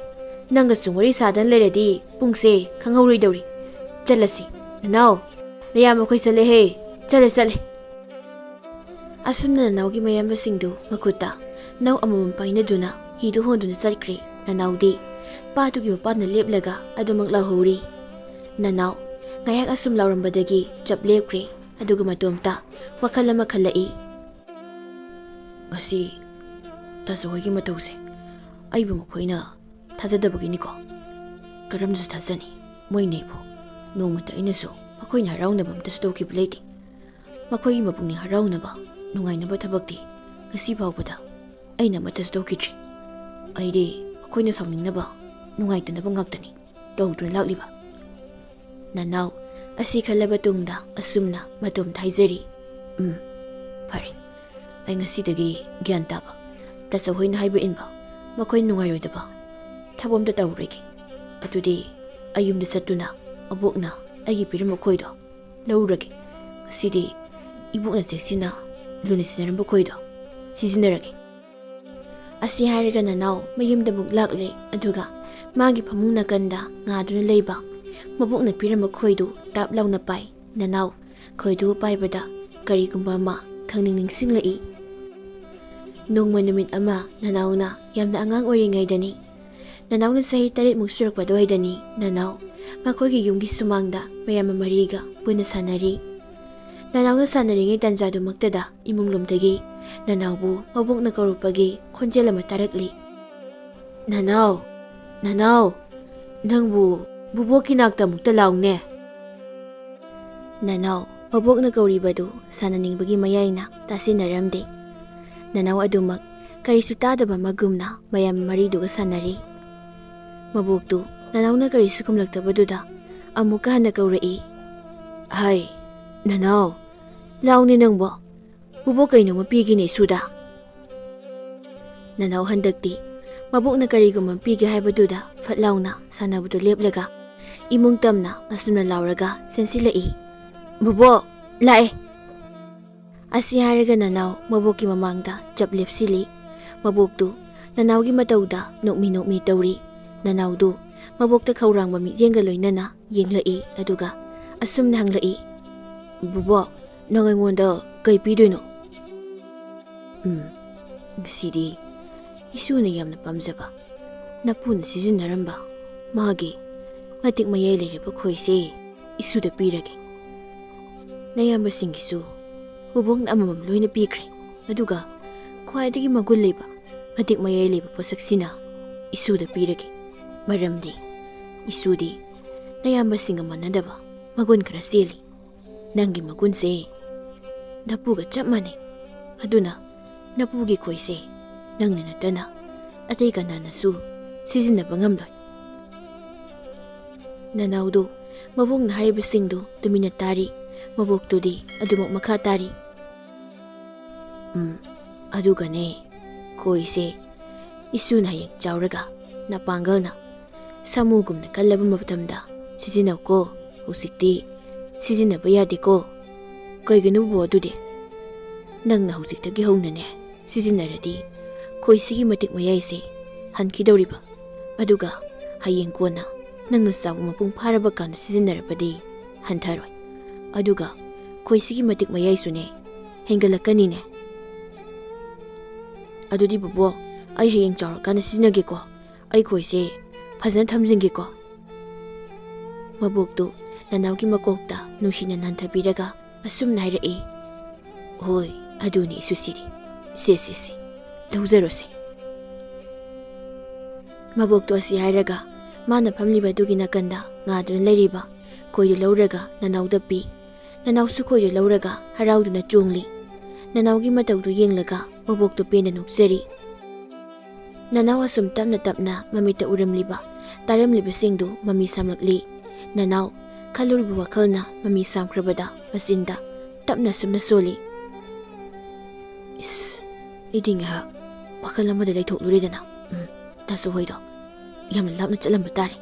ꯅꯪꯒ ꯁꯨꯝ ꯋꯥꯔꯤ ꯁꯥꯗꯅ ꯂꯩꯔꯗꯤ ꯄꯨꯡꯁꯦ ꯈꯪꯍꯧꯔꯣꯏꯗꯧꯔꯤ꯫ ꯆꯠꯂꯁꯤ꯫ ꯅꯅꯥꯎ, ꯅꯌꯥꯝꯕ ꯑꯩꯈꯣꯏ ꯆꯠꯂꯦꯍꯦ꯫ ꯆꯠꯂꯦ, ꯆꯠꯂꯦ"꯫ ꯑꯁꯨꯝꯅ ꯅꯅꯥꯎꯒꯤ ꯃꯌꯥꯝꯕꯁꯤꯡꯗꯨ ꯃꯈꯨꯠꯇ ꯅꯥꯎ ꯑꯃꯃꯝ ꯄꯥꯏꯅꯗꯨꯅ ꯍꯤꯗꯨ ꯍꯣꯟꯗꯨꯅ ꯆꯠꯈ꯭ꯔꯦ꯫ ꯅꯅꯥꯎꯗꯤ ꯄꯥꯠꯇꯨꯒꯤ ꯃꯄꯥꯟꯗ ꯂꯦꯞꯂꯒ ꯑꯗꯨꯃꯛ ꯂꯥꯎꯍꯧꯔꯤ꯫ ꯅꯅꯥꯎ ꯉꯥꯏꯍꯥꯛ ꯑꯁꯨꯝ ꯂꯥꯎꯔꯝꯕꯗꯒꯤ ꯆꯞ ꯂꯦꯞꯈ꯭ꯔꯦ꯫ ꯑꯗꯨꯒ ꯃꯇꯣꯝꯇ ꯋꯥꯈꯜ ꯑꯃ ꯈꯜꯂꯛꯏ꯫ "ꯉꯁꯤ ꯇꯥꯆꯧ ꯍꯣꯏꯒꯤ ꯃꯇꯧꯁꯦ ꯑꯩꯕꯨ ꯃꯈꯣꯏꯅ ꯊꯥꯖꯗꯕꯒꯤꯅꯤꯀꯣ꯫ ꯀꯔꯝꯅꯁꯨ ꯊꯥꯖꯅꯤ? ꯃꯣꯏꯅꯦꯕꯨ ꯅꯣꯡꯃꯇ ꯑꯩꯅꯁꯨ ꯃꯈꯣꯏꯅ ꯍꯔꯥꯎꯅꯕ ꯑꯝꯇꯁꯨ ꯇꯧꯈꯤꯕ ꯂꯩꯇꯦ꯫ ꯃꯈꯣꯏꯒꯤ ꯃꯄꯨꯛꯅꯤꯡ ꯍꯔꯥꯎꯅꯕ, ꯅꯨꯡꯉꯥꯏꯅꯕ ꯊꯕꯛꯇꯤ ꯉꯁꯤ ꯐꯥꯎꯕꯗ ꯑꯩꯅ ꯑꯃꯠꯇꯁꯨ ꯇꯧꯈꯤꯗ꯭ꯔꯤ꯫ ꯑꯩꯗꯤ ꯃꯈꯣꯏꯅ ꯁꯥꯎꯅꯤꯡꯅꯕ, ꯅꯨꯡꯉꯥꯏꯇꯅꯕ ꯉꯥꯛꯇꯅꯤ ꯇꯧꯗꯨꯅ ꯂꯥꯛꯂꯤꯕ"꯫ ꯅꯅꯥꯎ ꯑꯁꯤ ꯈꯜꯂꯕ ꯇꯨꯡꯗ ꯑꯁꯨꯝꯅ ꯃꯇꯣꯝꯇ ꯍꯥꯏꯖꯔꯤ꯫ "ꯎꯝ, ꯐꯔꯦ꯫ ꯑꯩ ꯉꯁꯤꯗꯒꯤ ꯒ꯭ꯌꯥꯟ ꯇꯥꯕ, ꯇꯥꯆꯧ ꯍꯣꯏꯅ ꯍꯥꯏꯕ ꯏꯟꯕ, ꯃꯈꯣꯏ ꯅꯨꯡꯉꯥꯏꯔꯣꯏꯗꯕ ꯊꯕꯛ ꯑꯝꯇ ꯇꯧꯔꯣꯏꯒꯦ꯫ ꯑꯗꯨꯗꯤ ꯑꯩ ꯌꯨꯝꯗ ꯆꯠꯇꯨꯅ ꯑꯕꯣꯛꯅ ꯑꯩꯒꯤ ꯄꯤꯔꯝꯕ ꯈꯣꯏꯗꯣ ꯂꯧꯔꯒꯦ꯫ ꯉꯁꯤꯗꯤ ꯏꯕꯣꯛꯅ ꯆꯦꯛꯁꯤꯟꯅ ꯂꯨꯅ ꯁꯤꯟꯅꯔꯝꯕ ꯈꯣꯏꯗꯣ ꯁꯤꯖꯤꯟꯅꯔꯒꯦ꯫ ꯑꯁꯤ ꯍꯥꯏꯔꯒ ꯅꯅꯥꯎ ꯃꯌꯨꯝꯗ ꯑꯃꯨꯛ ꯂꯥꯛꯂꯦ, ꯑꯗꯨꯒ ꯃꯥꯒꯤ ꯐꯃꯨꯡ ꯅꯥꯀꯟꯗ ꯉꯥꯗꯨꯅ ꯂꯩꯕ ꯃꯕꯣꯛꯅ ꯄꯤꯔꯝꯕ ꯈꯣꯏꯗꯨ ꯇꯥꯞ ꯂꯥꯎꯅ ꯄꯥꯏ꯫ ꯅꯅꯥꯎ ꯈꯣꯏꯗꯨ ꯄꯥꯏꯕꯗ ꯀꯔꯤꯒꯨꯝꯕ ꯑꯃ ꯈꯪꯅꯤꯡ ꯅꯤꯡꯁꯤꯡꯂꯛꯏ꯫ ꯅꯣꯡꯃ ꯅꯨꯃꯤꯠ ꯑꯃ ꯅꯅꯥꯎꯅ ꯌꯥꯝꯅ ꯑꯉꯥꯡ ꯑꯣꯏꯔꯤꯉꯩꯗꯅꯤ꯫ ꯅꯅꯥꯎꯅ ꯆꯍꯤ ꯇꯔꯦꯠꯃꯨꯛ ꯁꯨꯔꯛꯄ ꯑꯗꯨꯋꯥꯏꯗꯅꯤ ꯅꯅꯥꯎ ꯃꯈꯣꯏꯒꯤ ꯌꯨꯝꯒꯤ ꯁꯨꯃꯥꯡꯗ ꯃꯌꯥꯝꯕ ꯃꯔꯤꯒ ꯄꯨꯟꯅ ꯁꯥꯟꯅꯔꯤ꯫ ꯅꯅꯥꯎꯅ ꯁꯥꯟꯅꯔꯤꯉꯩ ꯇꯥꯟꯖꯥꯗꯨꯃꯛꯇꯗ ꯏꯃꯨꯡꯂꯣꯝꯗꯒꯤ ꯅꯅꯥꯎꯕꯨ ꯃꯕꯣꯛꯅ ꯀꯧꯔꯛꯄꯒꯤ ꯈꯣꯟꯖꯦꯜ ꯑꯃ ꯇꯥꯔꯛꯂꯤ꯫ "ꯅꯅꯥꯎ, ꯅꯅꯥꯎ, ꯅꯪꯕꯨ ꯕꯨꯕꯣꯛꯀꯤ ꯅꯥꯛꯇ ꯑꯃꯨꯛꯇ ꯂꯥꯎꯅꯦ!" ꯅꯅꯥꯎ ꯃꯕꯣꯛꯅ ꯀꯧꯔꯤꯕꯗꯨ ꯁꯥꯟꯅꯅꯤꯡꯕꯒꯤ ꯃꯌꯥꯏꯅ ꯇꯥꯁꯤꯟꯅꯔꯝꯗꯦ꯫ ꯅꯅꯥꯎ ꯑꯗꯨꯃꯛ ꯀꯔꯤꯁꯨ ꯇꯥꯗꯕ ꯑꯃꯒꯨꯝꯅ ꯃꯌꯥꯝ ꯃꯔꯤꯗꯨꯒ ꯁꯥꯟꯅꯔꯤ꯫ ꯃꯕꯣꯛꯇꯨ ꯅꯅꯥꯎꯅ ꯀꯔꯤꯁꯨ ꯈꯨꯝꯂꯛꯇꯕꯗꯨꯗ ꯑꯃꯨꯛꯀ ꯍꯟꯅ ꯀꯧꯔꯛꯏ꯫ "ꯍꯥꯏ, ꯅꯅꯥꯎ, ꯂꯥꯎꯅꯦ ꯅꯪꯕꯣ꯫ ꯕꯨꯕꯣꯛ ꯀꯩꯅꯣꯝꯃ ꯄꯤꯒꯦꯅꯦ ꯏꯁꯨꯗ꯫" ꯅꯅꯥꯎ ꯍꯟꯗꯛꯇꯤ ꯃꯕꯣꯛꯅ ꯀꯔꯤꯒꯨꯝꯕ ꯄꯤꯒꯦ ꯍꯥꯏꯕꯗꯨꯗ ꯐꯠ ꯂꯥꯎꯅ ꯁꯥꯟꯅꯕꯗꯨ ꯂꯦꯞꯂꯒ ꯏꯃꯨꯡ ꯇꯝꯅ ꯑꯁꯨꯝꯅ ꯂꯥꯎꯔꯒ ꯆꯦꯟꯁꯤꯜꯂꯛꯏ꯫ "ꯕꯨꯕꯣꯛ, ꯂꯥꯛꯑꯦ!" ꯑꯁꯤ ꯍꯥꯏꯔꯒ ꯅꯅꯥꯎ ꯃꯕꯣꯛꯀꯤ ꯃꯃꯥꯡꯗ ꯆꯞ ꯂꯦꯞꯁꯤꯜꯂꯤ꯫ ꯃꯕꯣꯛꯇꯨ ꯅꯅꯥꯎꯒꯤ ꯃꯇꯧꯗ ꯅꯣꯛꯃꯤ ꯅꯣꯛꯃꯤ ꯇꯧꯔꯤ꯫ ꯅꯅꯥꯎꯗꯨ ꯃꯕꯣꯛꯇ ꯈꯧꯔꯥꯡꯕ ꯃꯤꯠꯌꯦꯡꯒ ꯂꯣꯏꯅꯅ ꯌꯦꯡꯂꯛꯏ, ꯑꯗꯨꯒ ꯑꯁꯨꯝꯅ ꯍꯪꯂꯛꯏ, "ꯕꯨꯕꯣꯛ, ꯅꯪ ꯑꯩꯉꯣꯟꯗ ꯀꯩ ꯄꯤꯗꯣꯏꯅꯣ?" "ꯎꯝ, ꯉꯁꯤꯗꯤ ꯏꯁꯨꯅ ꯌꯥꯝꯅ ꯄꯥꯝꯖꯕ, ꯅꯄꯨꯅ ꯁꯤꯖꯤꯟꯅꯔꯝꯕ ꯃꯥꯒꯤ ꯃꯇꯤꯛ ꯃꯌꯥꯏ ꯂꯩꯔꯕ ꯈꯣꯏꯁꯦ ꯏꯁꯨꯗ ꯄꯤꯔꯒꯦ꯫ ꯅꯌꯥꯝꯕꯁꯤꯡꯒꯤꯁꯨ ꯕꯨꯕꯣꯛꯅ ꯑꯃꯃꯝ ꯂꯣꯏꯅ ꯄꯤꯈ꯭ꯔꯦ, ꯑꯗꯨꯒ ꯈ꯭ꯋꯥꯏꯗꯒꯤ ꯃꯒꯨꯟ ꯂꯩꯕ, ꯃꯇꯤꯛ ꯃꯌꯥꯏ ꯂꯩꯕ ꯄꯣꯠꯁꯛꯁꯤꯅ ꯏꯁꯨꯗ ꯄꯤꯔꯒꯦ, ꯃꯔꯝꯗꯤ ꯏꯁꯨꯗꯤ ꯅꯌꯥꯝꯕꯁꯤꯡꯒ ꯃꯥꯟꯅꯗꯕ ꯃꯒꯨꯟ ꯈꯔ ꯆꯦꯜꯂꯤ꯫ ꯅꯪꯒꯤ ꯃꯒꯨꯟꯁꯦ ꯅꯄꯨꯒ ꯆꯞ ꯃꯥꯟꯅꯩ꯫ ꯑꯗꯨꯅ ꯅꯄꯨꯒꯤ ꯈꯣꯏꯁꯦ ꯅꯪꯅ ꯅꯠꯇꯅ ꯑꯇꯩ ꯀꯅꯥꯅꯁꯨ ꯁꯤꯖꯤꯟꯅꯕ ꯉꯝꯂꯣꯏ꯫" ꯅꯅꯥꯎꯗꯨ ꯃꯕꯣꯛꯅ ꯍꯥꯏꯔꯤꯕꯁꯤꯡꯗꯨ ꯇꯨꯃꯤꯟꯅ ꯇꯥꯔꯤ꯫ ꯃꯕꯣꯛꯇꯨꯗꯤ ꯑꯗꯨꯃꯛ ꯃꯈꯥ ꯇꯥꯔꯤ꯫ "ꯎꯝ, ꯑꯗꯨꯒꯅꯦ, ꯈꯣꯏꯁꯦ ꯏꯁꯨꯅ ꯍꯌꯦꯡ ꯆꯥꯎꯔꯒ ꯅꯄꯥꯡꯒꯜꯅ ꯁꯥꯃꯨꯒꯨꯝꯅ ꯀꯜꯂꯕ ꯃꯇꯝꯗ ꯁꯤꯖꯤꯟꯅꯧꯀꯣ꯫ ꯍꯧꯖꯤꯛꯇꯤ ꯁꯤꯖꯤꯟꯅꯕ ꯌꯥꯗꯦꯀꯣ꯫ ꯀꯩꯒꯤꯅꯣꯕꯨ ꯑꯗꯨꯗꯤ? ꯅꯪꯅ ꯍꯧꯖꯤꯛꯇꯒꯤ ꯍꯧꯅꯅꯦ ꯁꯤꯖꯤꯟꯅꯔꯗꯤ ꯈꯣꯏꯁꯤꯒꯤ ꯃꯇꯤꯛ ꯃꯌꯥꯏꯁꯦ ꯍꯟꯈꯤꯗꯧꯔꯤꯕ꯫ ꯑꯗꯨꯒ ꯍꯌꯦꯡ ꯀꯣꯟꯅ ꯅꯪꯅ ꯆꯥꯎꯕ ꯃꯄꯨꯡ ꯐꯥꯔꯕ ꯀꯥꯟꯗ ꯁꯤꯖꯤꯟꯅꯔꯕꯗꯤ ꯍꯟꯊꯔꯣꯏ꯫ ꯑꯗꯨꯒ ꯈꯣꯏꯁꯤꯒꯤ ꯃꯇꯤꯛ ꯃꯌꯥꯏꯁꯨꯅꯦ ꯍꯦꯟꯒꯠꯂꯛꯀꯅꯤꯅꯦ꯫ ꯑꯗꯨꯗꯤ ꯕꯣꯕꯣꯛ, ꯑꯩ ꯍꯌꯦꯡ ꯆꯥꯎꯔꯀꯥꯟꯗ ꯁꯤꯖꯤꯟꯅꯒꯦꯀꯣ꯫ ꯑꯩ ꯈꯣꯏꯁꯦ ꯐꯖꯅ ꯊꯝꯖꯤꯟꯒꯦꯀꯣ꯫ ꯃꯕꯣꯛꯇꯨ ꯅꯅꯥꯎꯒꯤ ꯃꯀꯣꯛꯇ ꯅꯨꯡꯁꯤꯅ ꯅꯟꯊꯕꯤꯔꯒ ꯑꯁꯨꯝꯅ ꯍꯥꯏꯔꯛꯏ, "ꯍꯣꯏ, ꯑꯗꯨꯅꯤ ꯏꯁꯨꯁꯤꯗꯤ꯫ ꯁꯦ, ꯁꯦ, ꯁꯦ, ꯂꯧꯖꯔꯣꯁꯦ"꯫ ꯃꯕꯣꯛꯇꯨ ꯑꯁꯤ ꯍꯥꯏꯔꯒ ꯃꯥꯅ ꯐꯝꯂꯤꯕ ꯑꯗꯨꯒꯤ ꯅꯥꯀꯟꯗ ꯉꯥꯗꯨꯅ ꯂꯩꯔꯤꯕ ꯈꯣꯏꯗꯨ ꯂꯧꯔꯒ ꯅꯅꯥꯎꯗ ꯄꯤ꯫ ꯅꯅꯥꯎꯁꯨ ꯈꯣꯏꯗꯨ ꯂꯧꯔꯒ ꯍꯔꯥꯎꯗꯨꯅ ꯆꯣꯡꯂꯤ꯫ ꯅꯅꯥꯎꯒꯤ ꯃꯇꯧꯗꯨ ꯌꯦꯡꯂꯒ ꯃꯕꯣꯛꯇꯨ ꯄꯦꯟꯅ ꯅꯣꯛꯆꯔꯤ꯫ ꯅꯅꯥꯎ ꯑꯁꯨꯝ ꯇꯞꯅ ꯇꯞꯅ ꯃꯃꯤꯠꯇ ꯎꯔꯝꯂꯤꯕ, ꯇꯥꯔꯝꯂꯤꯕꯁꯤꯡꯗꯨ ꯃꯃꯤ ꯁꯥꯝꯂꯛꯂꯤ꯫ ꯅꯅꯥꯎ ꯈꯜꯂꯨꯔꯤꯕ ꯋꯥꯈꯜꯅ ꯃꯃꯤ ꯁꯥꯝꯈ꯭ꯔꯕꯗ ꯃꯆꯤꯟꯗ ꯇꯞꯅ ꯑꯁꯨꯝꯅ ꯁꯣꯜꯂꯤ, "ꯏꯁ, ꯑꯩꯗꯤ ꯉꯥꯏꯍꯥꯛ ꯋꯥꯈꯜ ꯑꯃꯗ ꯂꯩꯊꯣꯛꯂꯨꯔꯦꯗꯅ꯫ ꯎꯝ, ꯇꯥꯁꯨ ꯍꯣꯏꯗꯣ ꯌꯥꯝꯅ ꯂꯥꯞꯅ ꯆꯠꯂꯝꯕ ꯇꯥꯔꯦ"꯫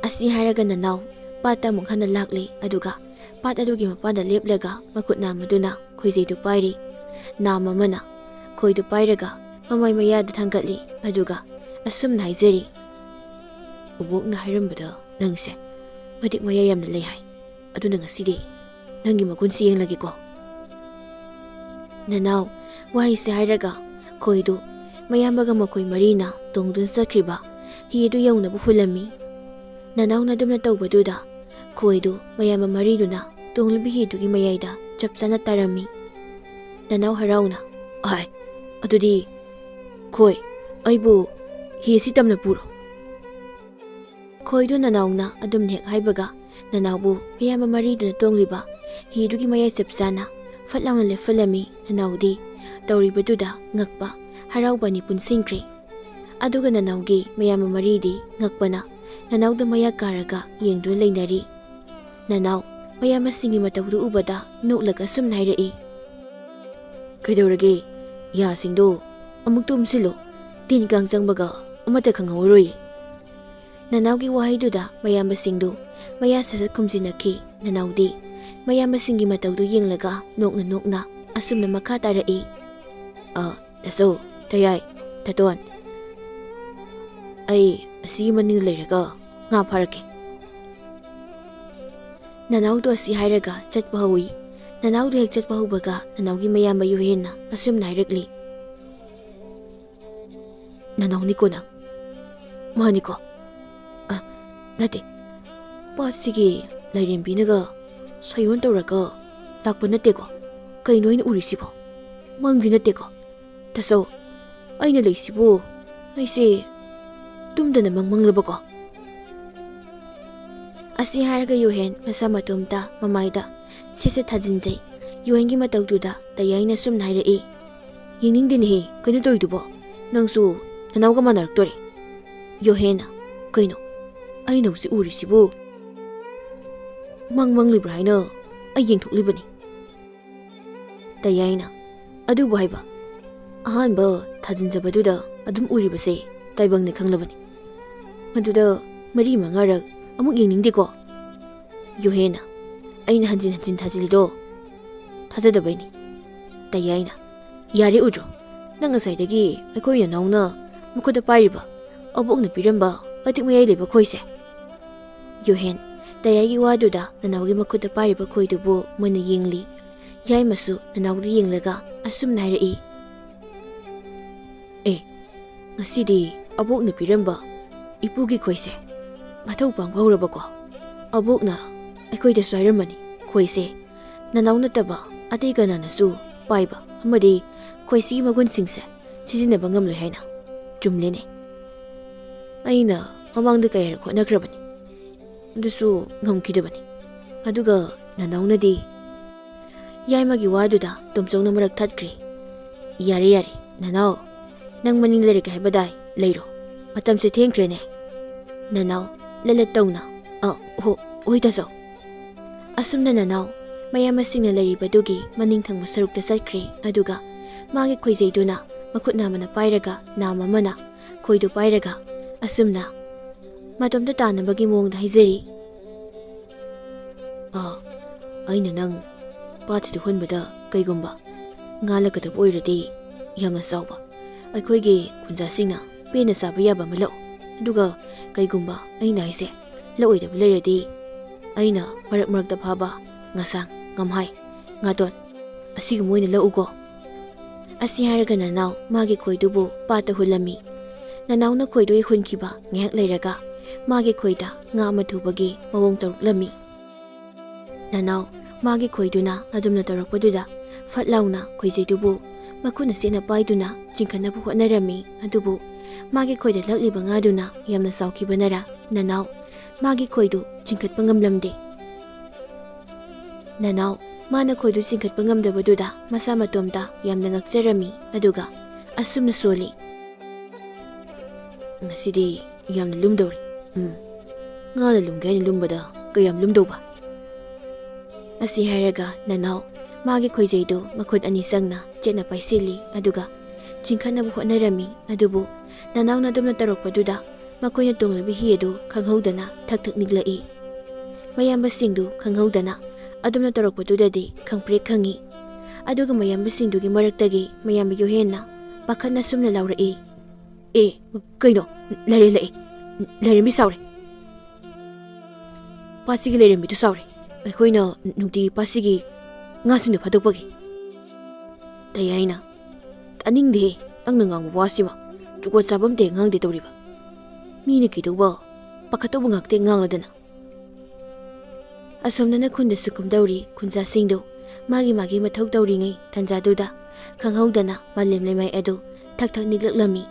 ꯑꯁꯤ ꯍꯥꯏꯔꯒ ꯅꯅꯥꯎ ꯄꯥꯠꯇ ꯑꯃꯨꯛ ꯍꯟꯅ ꯂꯥꯛꯂꯤ꯫ ꯑꯗꯨꯒ ꯄꯥꯠ ꯑꯗꯨꯒꯤ ꯃꯄꯥꯟꯗ ꯂꯦꯞꯂꯒ ꯃꯈꯨꯠ ꯅꯥꯝꯃꯗꯨꯅ ꯈꯣꯏꯖꯩꯗꯨ ꯄꯥꯏꯔꯤ꯫ ꯅꯥꯝ ꯑꯃꯅ ꯈꯣꯏꯗꯨ ꯄꯥꯏꯔꯒ ꯃꯃꯥꯏ ꯃꯌꯥꯗ ꯊꯥꯡꯒꯠꯂꯤ꯫ ꯑꯗꯨꯒ ꯑꯁꯨꯝꯅ ꯍꯥꯏꯖꯔꯤ, "ꯕꯣꯕꯣꯛꯅ ꯍꯥꯏꯔꯝꯕꯗ ꯅꯪꯁꯦ ꯃꯇꯤꯛ ꯃꯌꯥꯏ ꯌꯥꯝꯅ ꯂꯩ ꯍꯥꯏ꯫ ꯑꯗꯨꯅ ꯉꯁꯤꯗꯤ ꯅꯪꯒꯤ ꯃꯒꯨꯟꯁꯤ ꯌꯦꯡꯂꯒꯦꯀꯣ"꯫ ꯅꯅꯥꯎ ꯋꯥꯍꯩꯁꯦ ꯍꯥꯏꯔꯒ ꯈꯣꯏꯗꯨ ꯃꯌꯥꯝꯕꯒ ꯃꯈꯣꯏ ꯃꯔꯤꯅ ꯇꯣꯡꯗꯨꯅ ꯆꯠꯈ꯭ꯔꯤꯕ ꯍꯤ ꯑꯗꯨ ꯌꯧꯅꯕ ꯍꯨꯜꯂꯝꯃꯤ꯫ ꯅꯅꯥꯎꯅ ꯑꯗꯨꯝꯅ ꯇꯧꯕꯗꯨꯗ ꯈꯣꯏꯗꯨ ꯃꯌꯥꯝꯕ ꯃꯔꯤꯗꯨꯅ ꯇꯣꯡꯂꯤꯕ ꯍꯤꯗꯨꯒꯤ ꯃꯌꯥꯏꯗ ꯆꯞ ꯆꯥꯅ ꯇꯥꯔꯝꯃꯤ꯫ ꯅꯅꯥꯎ ꯍꯔꯥꯎꯅ, "ꯑꯥꯏ, ꯑꯗꯨꯗꯤ ꯈꯣꯏ, ꯑꯩꯕꯨ ꯍꯤ ꯑꯁꯤ ꯇꯝꯅ ꯄꯨꯔꯣ"꯫ ꯈꯣꯏꯗꯨ ꯅꯅꯥꯎꯅ ꯑꯗꯨꯝ ꯍꯦꯛ ꯍꯥꯏꯕꯒ ꯅꯅꯥꯎꯕꯨ ꯃꯌꯥꯝꯕ ꯃꯔꯤꯗꯨꯅ ꯇꯣꯡꯂꯤꯕ ꯍꯤꯗꯨꯒꯤ ꯃꯌꯥꯏ ꯆꯞ ꯆꯥꯅ ꯐꯠ ꯂꯥꯎꯅ ꯂꯦꯞꯍꯜꯂꯝꯃꯤ꯫ ꯅꯅꯥꯎꯗꯤ ꯇꯧꯔꯤꯕꯗꯨꯗ ꯉꯛꯄ, ꯍꯔꯥꯎꯕ ꯑꯅꯤ ꯄꯨꯟꯁꯤꯟꯈ꯭ꯔꯦ꯫ ꯑꯗꯨꯒ ꯅꯅꯥꯎꯒꯤ ꯃꯌꯥꯝꯕ ꯃꯔꯤꯗꯤ ꯉꯛꯄꯅ ꯅꯅꯥꯎꯗ ꯃꯌꯥ ꯀꯥꯔꯒ ꯌꯦꯡꯗꯨꯅ ꯂꯩꯅꯔꯤ꯫ ꯅꯅꯥꯎ ꯃꯌꯥꯝꯕꯁꯤꯡꯒꯤ ꯃꯇꯧꯗꯨ ꯎꯕꯗ ꯅꯣꯛꯂꯒ ꯁꯨꯝꯅ ꯍꯥꯏꯔꯛꯏ, "ꯀꯩꯗꯧꯔꯒꯦ? ꯌꯥꯁꯤꯡꯗꯣ ꯑꯃꯨꯛ ꯇꯨꯝꯁꯤꯜꯂꯨ꯫ ꯇꯤꯟ ꯀꯥꯡ ꯆꯪꯕꯒ ꯑꯃꯠꯇ ꯈꯪꯍꯧꯔꯣꯏ"꯫ ꯅꯅꯥꯎꯒꯤ ꯋꯥꯍꯩꯗꯨꯗ ꯃꯌꯥꯝꯕꯁꯤꯡꯗꯨ ꯃꯌꯥ ꯁꯠ ꯁꯠ ꯈꯨꯝꯖꯤꯟꯅꯈꯤ꯫ ꯅꯅꯥꯎꯗꯤ ꯃꯌꯥꯝꯕꯁꯤꯡꯒꯤ ꯃꯇꯧꯗꯨ ꯌꯦꯡꯂꯒ ꯅꯣꯛꯅ ꯅꯣꯛꯅ ꯑꯁꯨꯝꯅ ꯃꯈꯥ ꯇꯥꯔꯛꯏ, "ꯑ, ꯇꯥꯆꯧ, ꯇꯌꯥꯏ, ꯇꯥꯇꯣꯟ, ꯑꯩ ꯑꯁꯤꯒꯤ ꯃꯅꯤꯡꯗ ꯂꯩꯔꯒ ꯉꯥ ꯐꯥꯔꯛꯀꯦ꯫" ꯅꯅꯥꯎꯗꯣ ꯑꯁꯤ ꯍꯥꯏꯔꯒ ꯆꯠꯄ ꯍꯧꯏ꯫ ꯅꯅꯥꯎꯗꯣ ꯍꯦꯛ ꯆꯠꯄ ꯍꯧꯕꯒ ꯅꯅꯥꯎꯒꯤ ꯃꯌꯥꯝꯕ ꯌꯨꯍꯦꯟꯅ ꯑꯁꯨꯝꯅ ꯍꯥꯏꯔꯛꯂꯤ, "ꯅꯅꯥꯎꯅꯤꯀꯣ ꯅꯪ?" "ꯃꯥꯅꯤꯀꯣ꯫ ꯑ, ꯅꯠꯇꯦ, ꯄꯥꯠꯁꯤꯒꯤ ꯂꯥꯏꯔꯦꯝꯕꯤꯅꯒ ꯁꯥꯌꯣꯟ ꯇꯧꯔꯒ ꯂꯥꯛꯄ ꯅꯠꯇꯦꯀꯣ? ꯀꯩꯅꯣ ꯑꯩꯅ ꯎꯔꯤꯁꯤꯕꯣ? ꯃꯪꯗꯤ ꯅꯠꯇꯦꯀꯣ? ꯇꯥꯆꯧ, ꯑꯩꯅ ꯂꯩꯁꯤꯕꯨ, ꯑꯩꯁꯦ ꯇꯨꯝꯗꯅ ꯃꯪ ꯃꯪꯂꯕꯀꯣ?" ꯑꯁꯤ ꯍꯥꯏꯔꯒ ꯌꯨꯍꯦꯟ ꯃꯁꯥ ꯃꯇꯣꯝꯇ ꯃꯃꯥꯏꯗ ꯁꯦꯠ ꯁꯦꯠ ꯊꯥꯖꯤꯟꯖꯩ꯫ ꯌꯨꯍꯦꯟꯒꯤ ꯃꯇꯧꯗꯨꯗ ꯇꯌꯥꯏꯅ ꯁꯨꯝꯅ ꯍꯥꯏꯔꯛꯏ, "ꯌꯦꯡꯅꯤꯡꯗꯦꯅꯦꯍꯦ, ꯀꯩꯅꯣ ꯇꯧꯔꯤꯗꯨꯕꯣ? ꯅꯪꯁꯨ ꯅꯅꯥꯎꯒ ꯃꯥꯟꯅꯔꯛꯇꯣꯔꯦ꯫" ꯌꯨꯍꯦꯟꯅ, "ꯀꯩꯅꯣ? ꯑꯩꯅ ꯍꯧꯖꯤꯛ ꯎꯔꯤꯁꯤꯕꯨ ꯃꯪ ꯃꯪꯂꯤꯕ꯭ꯔꯥ ꯍꯥꯏꯅ ꯑꯩ ꯌꯦꯡꯊꯣꯛꯂꯤꯕꯅꯤ꯫" ꯇꯌꯥꯏꯅ, "ꯑꯗꯨꯕꯨ ꯍꯥꯏꯕ, ꯑꯍꯥꯟꯕ ꯊꯥꯖꯤꯟꯖꯕꯗꯨꯗ ꯑꯗꯨꯝ ꯎꯔꯤꯕꯁꯦ ꯇꯥꯏꯕꯪꯅ ꯈꯪꯂꯕꯅꯤ꯫ ꯃꯗꯨꯗ ꯃꯔꯤ ꯃꯉꯥꯔꯛ ꯑꯃꯨꯛ ꯌꯦꯡꯅꯤꯡꯗꯦꯀꯣ?" ꯌꯨꯍꯦꯟꯅ, "ꯑꯩꯅ ꯍꯟꯖꯤꯟ ꯍꯟꯖꯤꯟ ꯊꯥꯖꯤꯜꯂꯤꯗꯣ ꯊꯥꯖꯗꯕꯩꯅꯤ꯫" ꯇꯌꯥꯏꯅ, "ꯌꯥꯔꯦ ꯎꯗ꯭ꯔꯣ? ꯅꯪ ꯉꯁꯥꯏꯗꯒꯤ ꯑꯩꯈꯣꯏ ꯅꯅꯥꯎꯅ ꯃꯈꯨꯠꯇ ꯄꯥꯏꯔꯤꯕ ꯑꯕꯣꯛꯅ ꯄꯤꯔꯝꯕ ꯃꯇꯤꯛ ꯃꯌꯥꯏ ꯂꯩꯕ ꯈꯣꯏꯁꯦ?" ꯌꯨꯍꯦꯟ, ꯇꯌꯥꯏꯒꯤ ꯋꯥꯗꯨꯗ ꯅꯅꯥꯎꯒꯤ ꯃꯈꯨꯠꯇ ꯄꯥꯏꯔꯤꯕ ꯈꯣꯏꯗꯨꯕꯨ ꯃꯨꯟꯅ ꯌꯦꯡꯂꯤ꯫ ꯌꯥꯏꯃꯁꯨ ꯅꯅꯥꯎꯗ ꯌꯦꯡꯂꯒ ꯑꯁꯨꯝꯅ ꯍꯥꯏꯔꯛꯏ, "ꯑꯦ, ꯉꯁꯤꯗꯤ ꯑꯕꯣꯛꯅ ꯄꯤꯔꯝꯕ ꯏꯄꯨꯒꯤ ꯈꯣꯏꯁꯦ ꯃꯊꯧ ꯄꯥꯡꯕ ꯍꯧꯔꯕꯀꯣ? ꯑꯕꯣꯛꯅ ꯑꯩꯈꯣꯏꯗꯁꯨ ꯍꯥꯏꯔꯝꯕꯅꯤ, ꯈꯣꯏꯁꯦ ꯅꯅꯥꯎ ꯅꯠꯇꯕ ꯑꯇꯩ ꯀꯅꯥꯅꯁꯨ ꯄꯥꯏꯕ ꯑꯃꯗꯤ ꯈꯣꯏꯁꯤꯒꯤ ꯃꯒꯨꯟꯁꯤꯡꯁꯦ ꯁꯤꯖꯤꯟꯅꯕ ꯉꯝꯂꯣꯏ ꯍꯥꯏꯅ꯫ ꯆꯨꯝꯂꯦꯅꯦ꯫ ꯑꯩꯅ ꯃꯃꯥꯡꯗ ꯀꯌꯥꯔꯛ ꯍꯣꯠꯅꯈ꯭ꯔꯕꯅꯤ, ꯑꯗꯨꯁꯨ ꯉꯝꯈꯤꯗꯕꯅꯤ꯫ ꯑꯗꯨꯒ ꯅꯅꯥꯎꯅꯗꯤ꯫" ꯌꯥꯏꯃꯒꯤ ꯋꯥꯗꯨꯗ ꯇꯣꯝꯆꯧꯅ ꯃꯔꯛ ꯊꯠꯈ꯭ꯔꯦ꯫ "ꯌꯥꯔꯦ, ꯌꯥꯔꯦ, ꯅꯅꯥꯎ, ꯅꯪ ꯃꯅꯤꯡ ꯂꯩꯔꯛꯀꯦ ꯍꯥꯏꯕꯗꯥꯏ? ꯂꯩꯔꯣ, ꯃꯇꯝꯁꯦ ꯊꯦꯡꯈ꯭ꯔꯦꯅꯦ꯫" ꯅꯅꯥꯎ, ꯂꯂꯠ ꯇꯧꯅ, "ꯑ, ꯍꯣ, ꯍꯣꯏ ꯇꯥꯆꯧ꯫" ꯑꯁꯨꯝꯅ ꯅꯅꯥꯎ ꯃꯌꯥꯝꯕꯁꯤꯡꯅ ꯂꯩꯔꯤꯕꯗꯨꯒꯤ ꯃꯅꯤꯡ ꯊꯪꯕ ꯁꯔꯨꯛꯇ ꯆꯠꯈ꯭ꯔꯦ꯫ ꯑꯗꯨꯒ ꯃꯥꯒꯤ ꯈꯣꯏꯖꯩꯗꯨꯅ ꯃꯈꯨꯠ ꯅꯥꯝꯃꯅ ꯄꯥꯏꯔꯒ, ꯅꯥꯝ ꯑꯃꯅ ꯈꯣꯏꯗꯨ ꯄꯥꯏꯔꯒ ꯑꯁꯨꯝꯅ ꯃꯇꯣꯝꯇ ꯇꯥꯅꯕꯒꯤ ꯃꯑꯣꯡꯗ ꯍꯥꯏꯖꯔꯤ꯫ "ꯑꯥ, ꯑꯩꯅ ꯅꯪ ꯄꯥꯠꯁꯤꯗ ꯍꯨꯟꯕꯗ ꯀꯩꯒꯨꯝꯕ ꯉꯥ ꯂꯛꯀꯗꯕ ꯑꯣꯏꯔꯗꯤ ꯌꯥꯝꯅ ꯆꯥꯎꯕ ꯑꯩꯈꯣꯏꯒꯤ ꯈꯨꯟꯖꯥꯁꯤꯡꯅ ꯄꯦꯟꯅ ꯆꯥꯕ ꯌꯥꯕ ꯑꯃ ꯂꯧ꯫ ꯑꯗꯨꯒ ꯀꯩꯒꯨꯝꯕ ꯑꯩꯅ ꯍꯥꯏꯁꯦ ꯂꯧꯑꯣꯏꯗꯕ ꯂꯩꯔꯗꯤ ꯑꯩꯅ ꯃꯔꯛ ꯃꯔꯛꯇ ꯐꯥꯕ ꯉꯁꯥꯡ, ꯉꯝꯍꯥꯏ, ꯉꯥꯇꯣꯟ ꯑꯁꯤꯒꯨꯝꯕ ꯑꯣꯏꯅ ꯂꯧꯎꯀꯣ"꯫ ꯑꯁꯤ ꯍꯥꯏꯔꯒ ꯅꯅꯥꯎ ꯃꯥꯒꯤ ꯈꯣꯏꯗꯨꯕꯨ ꯄꯥꯠꯇ ꯍꯨꯜꯂꯝꯃꯤ꯫ ꯅꯅꯥꯎꯅ ꯈꯣꯏꯗꯨ ꯍꯦꯛ ꯍꯨꯟꯈꯤꯕ ꯉꯥꯏꯍꯥꯛ ꯂꯩꯔꯒ ꯃꯥꯒꯤ ꯈꯣꯏꯗ ꯉꯥ ꯑꯃ ꯊꯨꯕꯒꯤ ꯃꯑꯣꯡ ꯇꯧꯔꯛꯂꯝꯃꯤ꯫ ꯅꯅꯥꯎ ꯃꯥꯒꯤ ꯈꯣꯏꯗꯨꯅ ꯑꯗꯨꯝꯅ ꯇꯧꯔꯛꯄꯗꯨꯗ ꯐꯠ ꯂꯥꯎꯅ ꯈꯣꯏꯖꯩꯗꯨꯕꯨ ꯃꯈꯨꯠꯅ ꯆꯦꯠꯅ ꯄꯥꯏꯗꯨꯅ ꯆꯤꯡꯈꯠꯅꯕ ꯍꯣꯠꯅꯔꯝꯃꯤ꯫ ꯑꯗꯨꯕꯨ ꯃꯥꯒꯤ ꯈꯣꯏꯗ ꯂꯛꯂꯤꯕ ꯉꯥꯗꯨꯅ ꯌꯥꯝꯅ ꯆꯥꯎꯈꯤꯕꯅꯔ ꯅꯅꯥꯎ ꯃꯥꯒꯤ ꯈꯣꯏꯗꯨ ꯆꯤꯡꯈꯠꯄ ꯉꯝꯂꯝꯗꯦ꯫ ꯅꯅꯥꯎ ꯃꯥꯅ ꯈꯣꯏꯗꯨ ꯆꯤꯡꯈꯠꯄ ꯉꯝꯗꯕꯗꯨꯗ ꯃꯁꯥ ꯃꯇꯣꯝꯇ ꯌꯥꯝꯅ ꯉꯛꯆꯔꯝꯃꯤ꯫ ꯑꯗꯨꯒ ꯑꯁꯨꯝꯅ ꯁꯣꯜꯂꯤ꯫ "ꯉꯁꯤꯗꯤ ꯌꯥꯝꯅ ꯂꯨꯝꯗꯧꯔꯤ꯫ ꯎꯝ, ꯉꯥꯅ ꯂꯨꯝꯒꯦ ꯍꯥꯏꯅ ꯂꯨꯝꯕꯗ ꯀꯌꯥꯝ ꯂꯨꯝꯗꯧꯕ?" ꯑꯁꯤ ꯍꯥꯏꯔꯒ ꯅꯅꯥꯎ ꯃꯥꯒꯤ ꯈꯣꯏꯖꯩꯗꯨ ꯃꯈꯨꯠ ꯑꯅꯤ ꯆꯪꯅ ꯆꯦꯠꯅ ꯄꯥꯏꯁꯤꯜꯂꯤ꯫ ꯑꯗꯨꯒ ꯆꯤꯡꯈꯠꯅꯕ ꯍꯣꯠꯅꯔꯝꯃꯤ꯫ ꯑꯗꯨꯕꯨ ꯅꯅꯥꯎꯅ ꯑꯗꯨꯝꯅ ꯇꯧꯔꯛꯄꯗꯨꯗ ꯃꯈꯣꯏꯅ ꯇꯣꯡꯂꯤꯕ ꯍꯤ ꯑꯗꯨ ꯈꯪꯍꯧꯗꯅ ꯊꯛ ꯊꯛ ꯅꯤꯛꯂꯛꯏ꯫ ꯃꯌꯥꯝꯕꯁꯤꯡꯗꯨ ꯈꯪꯍꯧꯗꯅ ꯑꯗꯨꯝꯅ ꯇꯧꯔꯛꯄꯗꯨꯗꯗꯤ ꯈꯪꯄ꯭ꯔꯦꯛ ꯈꯪꯉꯤ꯫ ꯑꯗꯨꯒ ꯃꯌꯥꯝꯕꯁꯤꯡꯗꯨꯒꯤ ꯃꯔꯛꯇꯒꯤ ꯃꯌꯥꯝꯕ ꯌꯣꯍꯦꯟꯅ ꯄꯥꯈꯠꯅ ꯁꯨꯝꯅ ꯂꯥꯎꯔꯛꯏ꯫ "ꯑꯦ, ꯀꯩꯅꯣ? ꯂꯥꯏꯔꯦꯟ ꯂꯥꯛꯑꯦ꯫ ꯂꯥꯏꯔꯦꯟꯕꯤ ꯁꯥꯎꯔꯦ꯫ ꯄꯥꯠꯁꯤꯒꯤ ꯂꯥꯏꯔꯦꯟꯕꯤꯗꯨ ꯁꯥꯎꯔꯦ꯫ ꯑꯩꯈꯣꯏꯅ ꯅꯨꯡꯇꯤꯒꯤ ꯄꯥꯠꯁꯤꯒꯤ ꯉꯥꯁꯤꯡꯗꯨ ꯐꯥꯗꯣꯛꯄꯒꯤ"꯫ ꯇꯌꯥꯏꯅ, "ꯇꯥꯅꯤꯡꯗꯦꯍꯦ, ꯅꯪꯅ ꯉꯥꯡꯕ ꯋꯥꯁꯤꯃ꯫ ꯖꯨꯒꯣꯠ ꯆꯥꯕ ꯑꯝꯇ ꯍꯦꯛ ꯉꯥꯡꯗꯦ ꯇꯧꯔꯤꯕ꯫ ꯃꯤꯅ ꯀꯩꯗꯧꯕ ꯄꯥꯈꯠꯇꯧꯕ ꯉꯥꯛꯇ ꯉꯥꯡꯂꯗꯅ"꯫ ꯑꯁꯣꯝꯗꯅ ꯈꯨꯟꯗꯁꯨ ꯀꯨꯝꯗꯧꯔꯤ ꯈꯨꯟꯖꯥꯁꯤꯡꯗꯨ ꯃꯥꯒꯤ ꯃꯥꯒꯤ ꯃꯊꯧ ꯇꯧꯔꯤꯉꯩ ꯇꯟꯖꯥꯗꯨꯗ ꯈꯪꯍꯧꯗꯅ ꯃꯥꯂꯦꯝ ꯂꯩꯃꯥꯏ ꯑꯗꯨ ꯊꯛ ꯊꯛ ꯅꯤꯛꯂꯛꯂꯝꯃꯤ꯫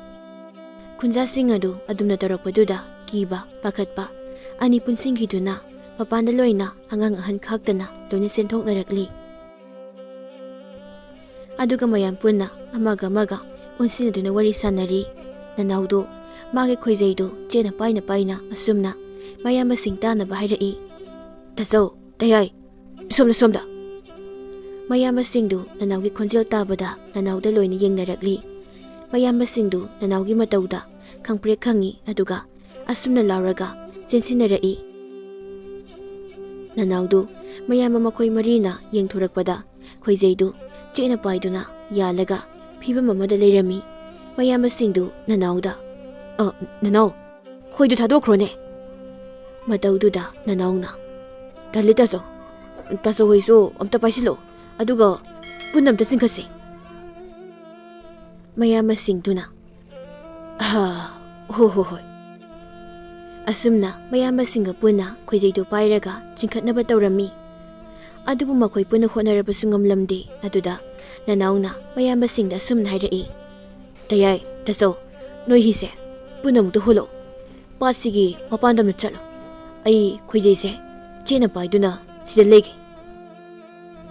ꯈꯨꯟꯖꯥꯁꯤꯡ ꯑꯗꯨ ꯑꯗꯨꯝꯅ ꯇꯧꯔꯛꯄꯗꯨꯗ ꯀꯤꯕ, ꯄꯥꯈꯠꯄ ꯑꯅꯤ ꯄꯨꯟꯁꯤꯟꯈꯤꯗꯨꯅ ꯃꯄꯥꯟꯗ ꯂꯣꯏꯅ ꯑꯉꯥꯡ ꯑꯍꯟ ꯈꯥꯛꯇꯅ ꯂꯣꯏꯅ ꯆꯦꯟꯊꯣꯛꯅꯔꯛꯂꯤ꯫ ꯑꯗꯨꯒ ꯃꯌꯥꯝ ꯄꯨꯟꯅ ꯑꯃꯒ ꯑꯃꯒ ꯑꯣꯟꯁꯤꯟꯅꯗꯨꯅ ꯋꯥꯔꯤ ꯁꯥꯟꯅꯔꯤ꯫ ꯅꯅꯥꯎꯗꯨ ꯃꯥꯒꯤ ꯈꯣꯏꯖꯩꯗꯨ ꯆꯦꯠꯅ ꯄꯥꯏꯅ ꯄꯥꯏꯅ ꯑꯁꯨꯝꯅ ꯃꯌꯥꯝꯕꯁꯤꯡ ꯇꯥꯅꯕ ꯍꯥꯏꯔꯛꯏ꯫ "ꯇꯥꯆꯧ, ꯇꯌꯥꯏ, ꯁꯣꯝꯗ, ꯁꯣꯝꯗ!" ꯃꯌꯥꯝꯕꯁꯤꯡꯗꯨ ꯅꯅꯥꯎꯒꯤ ꯈꯣꯟꯖꯦꯜ ꯇꯥꯕꯗ ꯅꯅꯥꯎꯗ ꯂꯣꯏꯅ ꯌꯦꯡꯅꯔꯛꯂꯤ꯫ ꯃꯌꯥꯝꯕꯁꯤꯡꯗꯨ ꯅꯅꯥꯎꯒꯤ ꯃꯇꯧꯗ ꯈꯪꯄ꯭ꯔꯦꯛ ꯈꯪꯉꯤ꯫ ꯑꯗꯨꯒ ꯑꯁꯨꯝꯅ ꯂꯥꯎꯔꯒ ꯆꯦꯟꯁꯤꯟꯅꯔꯛꯏ꯫ ꯅꯅꯥꯎꯗꯨ ꯃꯌꯥꯝꯕ ꯃꯈꯣꯏ ꯃꯔꯤꯅ ꯌꯦꯡꯊꯣꯔꯛꯄꯗ ꯈꯣꯏꯖꯩꯗꯨ ꯆꯦꯠꯅ ꯄꯥꯏꯗꯨꯅ ꯌꯥꯜꯂꯒ ꯐꯤꯕꯝ ꯑꯃꯗ ꯂꯩꯔꯝꯃꯤ꯫ ꯃꯌꯥꯝꯕꯁꯤꯡꯗꯨ ꯅꯅꯥꯎꯗ, "ꯑ, ꯅꯅꯥꯎ, ꯈꯣꯏꯗꯨ ꯊꯥꯗꯣꯛꯈ꯭ꯔꯣꯅꯦ!" ꯃꯇꯧꯗꯨꯗ ꯅꯅꯥꯎꯅ, "ꯇꯜꯂꯤ ꯇꯥꯆꯧ, ꯇꯥꯆꯧ ꯍꯣꯏꯁꯨ ꯑꯝꯇ ꯄꯥꯏꯁꯤꯜꯂꯛꯑꯣ, ꯑꯗꯨꯒ ꯄꯨꯟꯅ ꯑꯝꯇ ꯆꯤꯡꯈꯠꯁꯤ꯫" ꯃꯌꯥꯝꯕꯁꯤꯡꯗꯨꯅ, "ꯑꯍ, ꯍꯣ ꯍꯣ ꯍꯣꯏ꯫" ꯑꯁꯨꯝꯅ ꯃꯌꯥꯝꯕꯁꯤꯡꯒ ꯄꯨꯟꯅ ꯈꯣꯏꯖꯩꯗꯨ ꯄꯥꯏꯔꯒ ꯆꯤꯡꯈꯠꯅꯕ ꯇꯧꯔꯝꯃꯤ꯫ ꯑꯗꯨꯕꯨ ꯃꯈꯣꯏ ꯄꯨꯟꯅ ꯍꯣꯠꯅꯔꯕꯁꯨ ꯉꯝꯂꯝꯗꯦ꯫ ꯑꯗꯨꯗ ꯅꯅꯥꯎꯅ ꯃꯌꯥꯝꯕꯁꯤꯡꯗ ꯑꯁꯨꯝꯅ ꯍꯥꯏꯔꯛꯏ, "ꯇꯌꯥꯏ, ꯇꯥꯆꯧ, ꯅꯣꯏ ꯍꯤꯁꯦ ꯄꯨꯟꯅ ꯑꯃꯨꯛꯇ ꯍꯣꯜꯂꯛꯑꯣ꯫ ꯄꯥꯠꯁꯤꯒꯤ ꯃꯄꯥꯟꯗ ꯑꯃꯨꯛ ꯆꯠꯂꯣ꯫ ꯑꯩ ꯈꯣꯏꯖꯩꯁꯦ ꯆꯦꯠꯅ ꯄꯥꯏꯗꯨꯅ ꯁꯤꯗ ꯂꯩꯒꯦ꯫"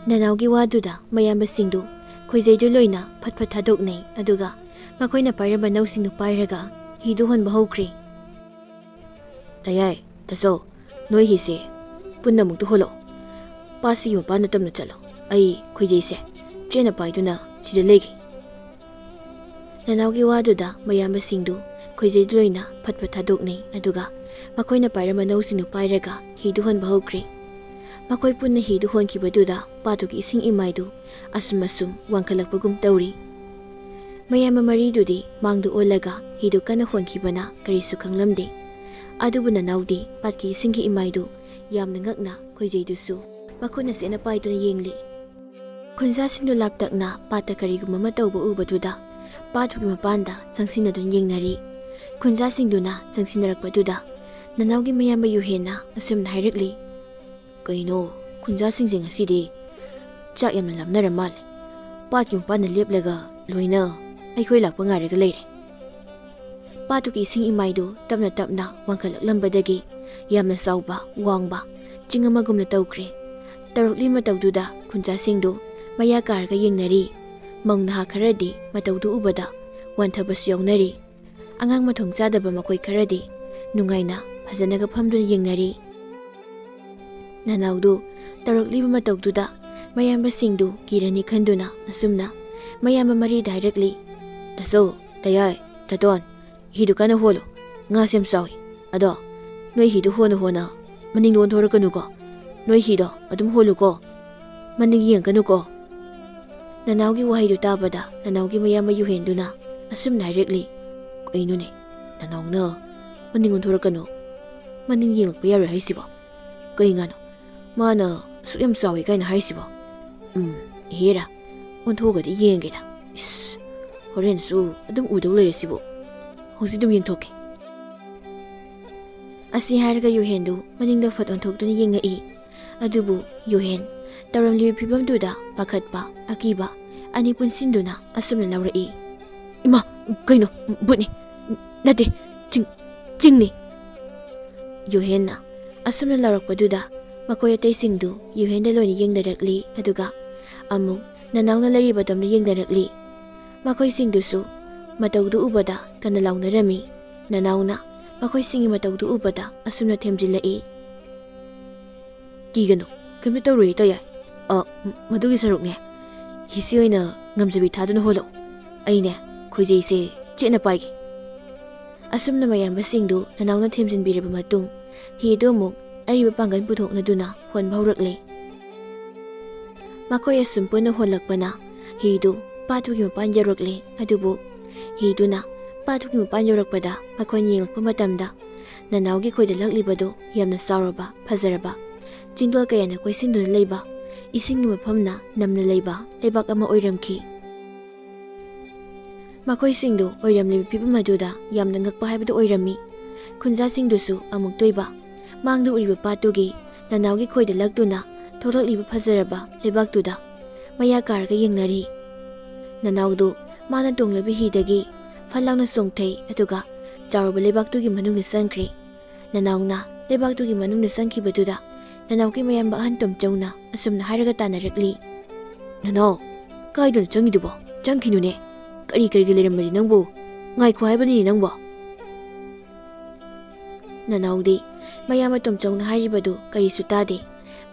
ꯅꯅꯥꯎꯒꯤ ꯋꯥꯗꯨꯗ ꯃꯌꯥꯝꯕꯁꯤꯡꯗꯨ ꯈꯣꯏꯖꯩꯗꯨ ꯂꯣꯏꯅ ꯐꯠ ꯐꯠ ꯊꯥꯗꯣꯛꯅꯩ, ꯑꯗꯨꯒ ꯃꯈꯣꯏꯅ ꯄꯥꯏꯔꯝꯕ ꯅꯧꯁꯤꯡꯗꯨ ꯄꯥꯏꯔꯒ ꯍꯤꯗꯨ ꯍꯣꯟꯕ ꯍꯧꯈ꯭ꯔꯦ꯫ "ꯇꯌꯥꯏ, ꯇꯥꯆꯧ, ꯅꯣꯏ ꯍꯤꯁꯦ ꯄꯨꯟꯅ ꯑꯃꯨꯛꯇ ꯍꯣꯜꯂꯛꯑꯣ꯫ ꯄꯥꯠꯁꯤꯒꯤ ꯃꯄꯥꯟꯗ ꯇꯞꯅ ꯆꯠꯂꯣ꯫ ꯑꯩ ꯈꯣꯏꯖꯩꯁꯦ ꯆꯦꯠꯅ ꯄꯥꯏꯗꯨꯅ ꯁꯤꯗ ꯂꯩꯒꯦ꯫" ꯅꯅꯥꯎꯒꯤ ꯋꯥꯗꯨꯗ ꯃꯌꯥꯝꯕꯁꯤꯡꯗꯨ ꯈꯣꯏꯖꯩꯗꯨ ꯂꯣꯏꯅ ꯐꯠ ꯐꯠ ꯊꯥꯗꯣꯛꯅꯩ, ꯑꯗꯨꯒ ꯃꯈꯣꯏꯅ ꯄꯥꯏꯔꯝꯕ ꯅꯧꯁꯤꯡꯗꯨ ꯄꯥꯏꯔꯒ ꯍꯤꯗꯨ ꯍꯣꯟꯕ ꯍꯧꯈ꯭ꯔꯦ꯫ ꯃꯈꯣꯏ ꯄꯨꯟꯅ ꯍꯤꯗꯨ ꯍꯣꯟꯈꯤꯕꯗꯨꯗ ꯄꯥꯠꯇꯨꯒꯤ ꯏꯁꯤꯡ ꯏꯃꯥꯏꯗꯨ ꯑꯁꯨꯝ ꯑꯁꯨꯝ ꯋꯥꯡꯈꯠꯂꯛꯄꯒꯨꯝ ꯇꯧꯔꯤ꯫ ꯃꯌꯥꯝꯕ ꯃꯔꯤꯗꯨꯗꯤ ꯃꯥꯡꯗ ꯑꯣꯜꯂꯒ ꯍꯤꯗꯨ ꯀꯟꯅ ꯍꯣꯟꯈꯤꯕꯅ ꯀꯔꯤꯁꯨ ꯈꯪꯂꯝꯗꯦ꯫ ꯑꯗꯨꯕꯨ ꯅꯅꯥꯎꯗꯤ ꯄꯥꯠꯀꯤ ꯏꯁꯤꯡꯒꯤ ꯏꯃꯥꯏꯗꯨ ꯌꯥꯝꯅ ꯉꯛꯅ ꯈꯣꯏꯖꯩꯗꯨꯁꯨ ꯃꯈꯨꯠꯅ ꯆꯦꯠꯅ ꯄꯥꯏꯗꯨꯅ ꯌꯦꯡꯂꯤ꯫ ꯈꯨꯟꯖꯥꯁꯤꯡꯗꯨ ꯂꯥꯞꯇꯛꯅ ꯄꯥꯠꯇ ꯀꯔꯤꯒꯨꯝꯕ ꯑꯃ ꯇꯧꯕ ꯎꯕꯗꯨꯗ ꯄꯥꯠꯇꯨꯒꯤ ꯃꯄꯥꯟꯗ ꯆꯪꯁꯤꯟꯅꯗꯨꯅ ꯌꯦꯡꯅꯔꯤ꯫ ꯈꯨꯟꯖꯥꯁꯤꯡꯗꯨꯅ ꯆꯪꯁꯤꯟꯅꯔꯛꯄꯗꯨꯗ ꯅꯅꯥꯎꯒꯤ ꯃꯌꯥꯝꯕ ꯌꯨꯍꯦꯟꯅ ꯑꯁꯨꯝꯅ ꯍꯥꯏꯔꯛꯂꯤ, "ꯀꯩꯅꯣ, ꯈꯨꯟꯖꯥꯁꯤꯡꯁꯦ ꯉꯁꯤꯗꯤ ꯆꯥꯛ ꯌꯥꯝꯅ ꯂꯥꯝꯅꯔ ꯃꯥꯜꯂꯦ꯫ ꯄꯥꯠꯀꯤ ꯃꯄꯥꯟꯗ ꯂꯦꯞꯂꯒ ꯂꯣꯏꯅ ꯑꯩꯈꯣꯏ ꯂꯥꯛꯄ ꯉꯥꯏꯔꯒ ꯂꯩꯔꯦ꯫" ꯄꯥꯠꯇꯨꯒꯤ ꯏꯁꯤꯡ ꯏꯃꯥꯏꯗꯨ ꯇꯞꯅ ꯇꯞꯅ ꯋꯥꯡꯈꯠꯂꯛꯂꯝꯕꯗꯒꯤ ꯌꯥꯝꯅ ꯆꯥꯎꯕ, ꯋꯥꯡꯕ ꯆꯤꯡ ꯑꯃꯒꯨꯝꯅ ꯇꯧꯈ꯭ꯔꯦ꯫ ꯇꯧꯔꯛꯂꯤ ꯃꯇꯧꯗꯨꯗ ꯈꯨꯟꯖꯥꯁꯤꯡꯗꯨ ꯃꯌꯥ ꯀꯥꯔꯒ ꯌꯦꯡꯅꯔꯤ꯫ ꯃꯧ ꯅꯍꯥ ꯈꯔꯗꯤ ꯃꯇꯧꯗꯨ ꯎꯕꯗ ꯋꯥꯟꯊꯕꯁꯨ ꯌꯥꯎꯅꯔꯤ꯫ ꯑꯉꯥꯡ ꯃꯊꯣꯡ ꯆꯥꯗꯕ ꯃꯈꯣꯏ ꯈꯔꯗꯤ ꯅꯨꯡꯉꯥꯏꯅ ꯐꯖꯅꯒ ꯐꯝꯗꯨꯅ ꯌꯦꯡꯅꯔꯤ꯫ ꯅꯅꯥꯎꯗꯨ ꯇꯧꯔꯛꯂꯤꯕ ꯃꯇꯧꯗꯨꯗ ꯃꯌꯥꯝꯕꯁꯤꯡꯗꯨ ꯀꯤꯔꯅꯤ ꯈꯟꯗꯨꯅ ꯑꯁꯨꯝꯅ ꯃꯌꯥꯝꯕ ꯃꯔꯤꯗ ꯍꯥꯏꯔꯛꯂꯤ, "ꯇꯥꯆꯧ, ꯇꯌꯥꯏ, ꯇꯥꯇꯣꯟ, ꯍꯤꯗꯨ ꯀꯟꯅ ꯍꯣꯜꯂꯨ, ꯉꯥꯁꯦ ꯌꯥꯝ ꯆꯥꯎꯏ꯫ ꯑꯗꯣ, ꯅꯣꯏ ꯍꯤꯗꯨ ꯍꯣꯟꯅ ꯍꯣꯟꯅ ꯃꯅꯤꯡꯗ ꯑꯣꯟꯊꯣꯔꯛꯀꯅꯨꯀꯣ꯫ ꯅꯣꯏ ꯍꯤꯗꯣ ꯑꯗꯨꯝ ꯍꯣꯜꯂꯨꯀꯣ꯫ ꯃꯅꯤꯡ ꯌꯦꯡꯒꯅꯨꯀꯣ꯫ ꯅꯅꯥꯎꯒꯤ ꯋꯥꯍꯩꯗꯨ ꯇꯥꯕꯗ ꯅꯅꯥꯎꯒꯤ ꯃꯌꯥꯝꯕ ꯌꯨꯍꯦꯟꯗꯨꯅ ꯑꯁꯨꯝꯅ ꯍꯥꯏꯔꯛꯂꯤ, "ꯀꯩꯅꯣꯅꯦ? ꯅꯅꯥꯎꯅ ꯃꯅꯤꯡ ꯑꯣꯟꯊꯣꯔꯛꯀꯅꯨ, ꯃꯅꯤꯡ ꯌꯦꯡꯂꯛꯄ ꯌꯥꯔꯣꯏ ꯍꯥꯏꯁꯤꯕꯣ? ꯀꯩ ꯉꯥꯅꯣ? ꯃꯥꯅ ꯑꯁꯨꯛ ꯌꯥꯝ ꯆꯥꯎꯏ ꯀꯥꯏꯅ ꯍꯥꯏꯔꯤꯁꯤꯕꯣ? ꯎꯝ, ꯏꯍꯦꯔꯥ, ꯑꯣꯟꯊꯣꯛꯑꯒꯗꯤ ꯌꯦꯡꯒꯦꯗ꯫ ꯏꯁ, ꯍꯣꯔꯦꯟꯁꯨ ꯑꯗꯨꯝ ꯎꯗꯧ ꯂꯩꯔꯦ ꯁꯤꯕꯨ꯫ ꯍꯧꯖꯤꯛ ꯑꯗꯨꯝ ꯌꯦꯡꯊꯣꯛꯀꯦ꯫" ꯑꯁꯤ ꯍꯥꯏꯔꯒ ꯌꯨꯍꯦꯟꯗꯨ ꯃꯅꯤꯡꯗ ꯐꯠ ꯑꯣꯟꯊꯣꯛꯇꯨꯅ ꯌꯦꯡꯉꯛꯏ꯫ ꯑꯗꯨꯕꯨ ꯌꯨꯍꯦꯟ ꯇꯧꯔꯝꯂꯤꯕ ꯐꯤꯕꯝꯗꯨꯗ ꯄꯥꯈꯠꯄ, ꯑꯀꯤꯕ ꯑꯅꯤ ꯄꯨꯟꯁꯤꯟꯗꯨꯅ ꯑꯁꯨꯝꯅ ꯂꯥꯎꯔꯛꯏ, "ꯏꯃꯥ, ꯀꯩꯅꯣ? ꯚꯨꯠꯅꯤ꯫ ꯅꯠꯇꯦ, ꯆꯤꯡ, ꯆꯤꯡꯅꯤ!" ꯌꯨꯍꯦꯟꯅ ꯑꯁꯨꯝꯅ ꯂꯥꯎꯔꯛꯄꯗꯨꯗ ꯃꯈꯣꯏ ꯑꯇꯩꯁꯤꯡꯗꯨ ꯌꯨꯍꯦꯟꯗ ꯂꯣꯏꯅ ꯌꯦꯡꯅꯔꯛꯂꯤ, ꯑꯗꯨꯒ ꯑꯃꯨꯛ ꯅꯅꯥꯎꯅ ꯂꯩꯔꯤꯕ ꯑꯗꯣꯝꯗ ꯌꯦꯡꯅꯔꯛꯂꯤ꯫ ꯃꯈꯣꯏꯁꯤꯡꯗꯨꯁꯨ ꯃꯇꯧꯗꯨ ꯎꯕꯗ ꯀꯟꯅ ꯂꯥꯎꯅꯔꯝꯃꯤ꯫ ꯅꯅꯥꯎꯅ ꯃꯈꯣꯏꯁꯤꯡꯒꯤ ꯃꯇꯧꯗꯨ ꯎꯕꯗ ꯑꯁꯨꯝꯅ ꯊꯦꯝꯖꯤꯜꯂꯛꯏ, "ꯀꯤꯒꯅꯨ, ꯀꯩꯝꯇ ꯇꯧꯔꯣꯏ ꯏꯇꯩ ꯌꯥꯏ꯫ ꯑ, ꯃꯗꯨꯒꯤ ꯁꯔꯨꯛꯅꯦ, ꯍꯤꯁꯤ ꯑꯣꯏꯅ ꯉꯝꯖꯕꯤ ꯊꯥꯗꯨꯅ ꯍꯣꯜꯂꯛꯎ꯫ ꯑꯩꯅꯦ, ꯈꯣꯏꯖꯩꯁꯦ ꯆꯦꯠꯅ ꯄꯥꯏꯒꯦ꯫" ꯑꯁꯨꯝꯅ ꯃꯌꯥꯝꯕꯁꯤꯡꯗꯨ ꯅꯅꯥꯎꯅ ꯊꯦꯝꯖꯤꯟꯕꯤꯔꯕ ꯃꯇꯨꯡ, ꯍꯤꯗꯨ ꯑꯃꯨꯛ ꯑꯔꯤꯕ ꯄꯥꯡꯒꯜ ꯄꯨꯊꯣꯛꯅꯗꯨꯅ ꯍꯣꯟꯕ ꯍꯧꯔꯛꯂꯦ꯫ ꯃꯈꯣꯏ ꯑꯁꯨꯝ ꯄꯨꯟꯅ ꯍꯣꯜꯂꯛꯄꯅ ꯍꯤꯗꯨ ꯄꯥꯠꯇꯨꯒꯤ ꯃꯄꯥꯟ ꯌꯧꯔꯛꯂꯦ꯫ ꯑꯗꯨꯕꯨ ꯍꯤꯗꯨꯅ ꯄꯥꯠꯇꯨꯒꯤ ꯃꯄꯥꯟ ꯌꯧꯔꯛꯄꯗ ꯃꯈꯣꯏꯅ ꯌꯦꯡꯂꯛꯄ ꯃꯇꯝꯗ ꯅꯅꯥꯎꯒꯤ ꯈꯣꯏꯗ ꯂꯛꯂꯤꯕꯗꯨ ꯌꯥꯝꯅ ꯆꯥꯎꯔꯕ, ꯐꯖꯔꯕ, ꯆꯤꯡꯗꯣꯜ ꯀꯌꯥꯅ ꯀꯣꯏꯁꯤꯟꯗꯨꯅ ꯂꯩꯕ, ꯏꯁꯤꯡꯒꯤ ꯃꯐꯝꯅ ꯅꯝꯅ ꯂꯩꯕ ꯂꯩꯕꯥꯛ ꯑꯃ ꯑꯣꯏꯔꯝꯈꯤ꯫ ꯃꯈꯣꯏꯁꯤꯡꯗꯨ ꯑꯣꯏꯔꯝꯂꯤꯕ ꯐꯤꯕꯝ ꯑꯗꯨꯗ ꯌꯥꯝꯅ ꯉꯛꯄ ꯍꯥꯏꯕꯗꯨ ꯑꯣꯏꯔꯝꯃꯤ꯫ ꯈꯨꯟꯖꯥꯁꯤꯡꯗꯨꯁꯨ ꯑꯃꯨꯛꯇꯣꯏꯕ ꯃꯥꯡꯗ ꯎꯔꯤꯕ ꯄꯥꯠꯇꯨꯒꯤ ꯅꯅꯥꯎꯒꯤ ꯈꯣꯏꯗ ꯂꯛꯇꯨꯅ ꯊꯣꯛꯂꯛꯂꯤꯕ ꯐꯖꯔꯕ ꯂꯩꯕꯥꯛꯇꯨꯗ ꯃꯌꯥ ꯀꯥꯔꯒ ꯌꯦꯡꯅꯔꯤ꯫ ꯅꯅꯥꯎꯗꯨ ꯃꯥꯅ ꯇꯣꯡꯂꯤꯕ ꯍꯤꯗꯒꯤ ꯐꯠ ꯂꯥꯎꯅ ꯆꯣꯡꯊꯩ, ꯑꯗꯨꯒ ꯆꯥꯎꯔꯕ ꯂꯩꯕꯥꯛꯇꯨꯒꯤ ꯃꯅꯨꯡꯗ ꯆꯪꯈ꯭ꯔꯦ꯫ ꯅꯅꯥꯎꯅ ꯂꯩꯕꯥꯛꯇꯨꯒꯤ ꯃꯅꯨꯡꯗ ꯆꯪꯈꯤꯕꯗꯨꯗ ꯅꯅꯥꯎꯒꯤ ꯃꯌꯥꯝꯕ ꯑꯍꯟ ꯇꯣꯝꯆꯧꯅ ꯑꯁꯨꯝꯅ ꯍꯥꯏꯔꯒ ꯇꯥꯟꯅꯔꯛꯂꯤ, "ꯅꯅꯥꯎ, ꯀꯥꯏꯗꯅꯣ ꯆꯪꯉꯤꯗꯨꯕꯣ? ꯆꯪꯈꯤꯅꯨꯅꯦ꯫ ꯀꯔꯤ ꯀꯔꯤꯒꯤ ꯂꯩꯔꯝꯕꯅꯤ ꯅꯪꯕꯨ? ꯉꯥꯏꯈꯣ ꯍꯥꯏꯕꯅꯤꯅꯦ ꯅꯪꯕꯣ꯫" ꯅꯅꯥꯎꯗꯤ ꯃꯌꯥꯝꯕ ꯇꯣꯝꯆꯧꯅ ꯍꯥꯏꯔꯤꯕꯗꯨ ꯀꯔꯤꯁꯨ ꯇꯥꯗꯦ꯫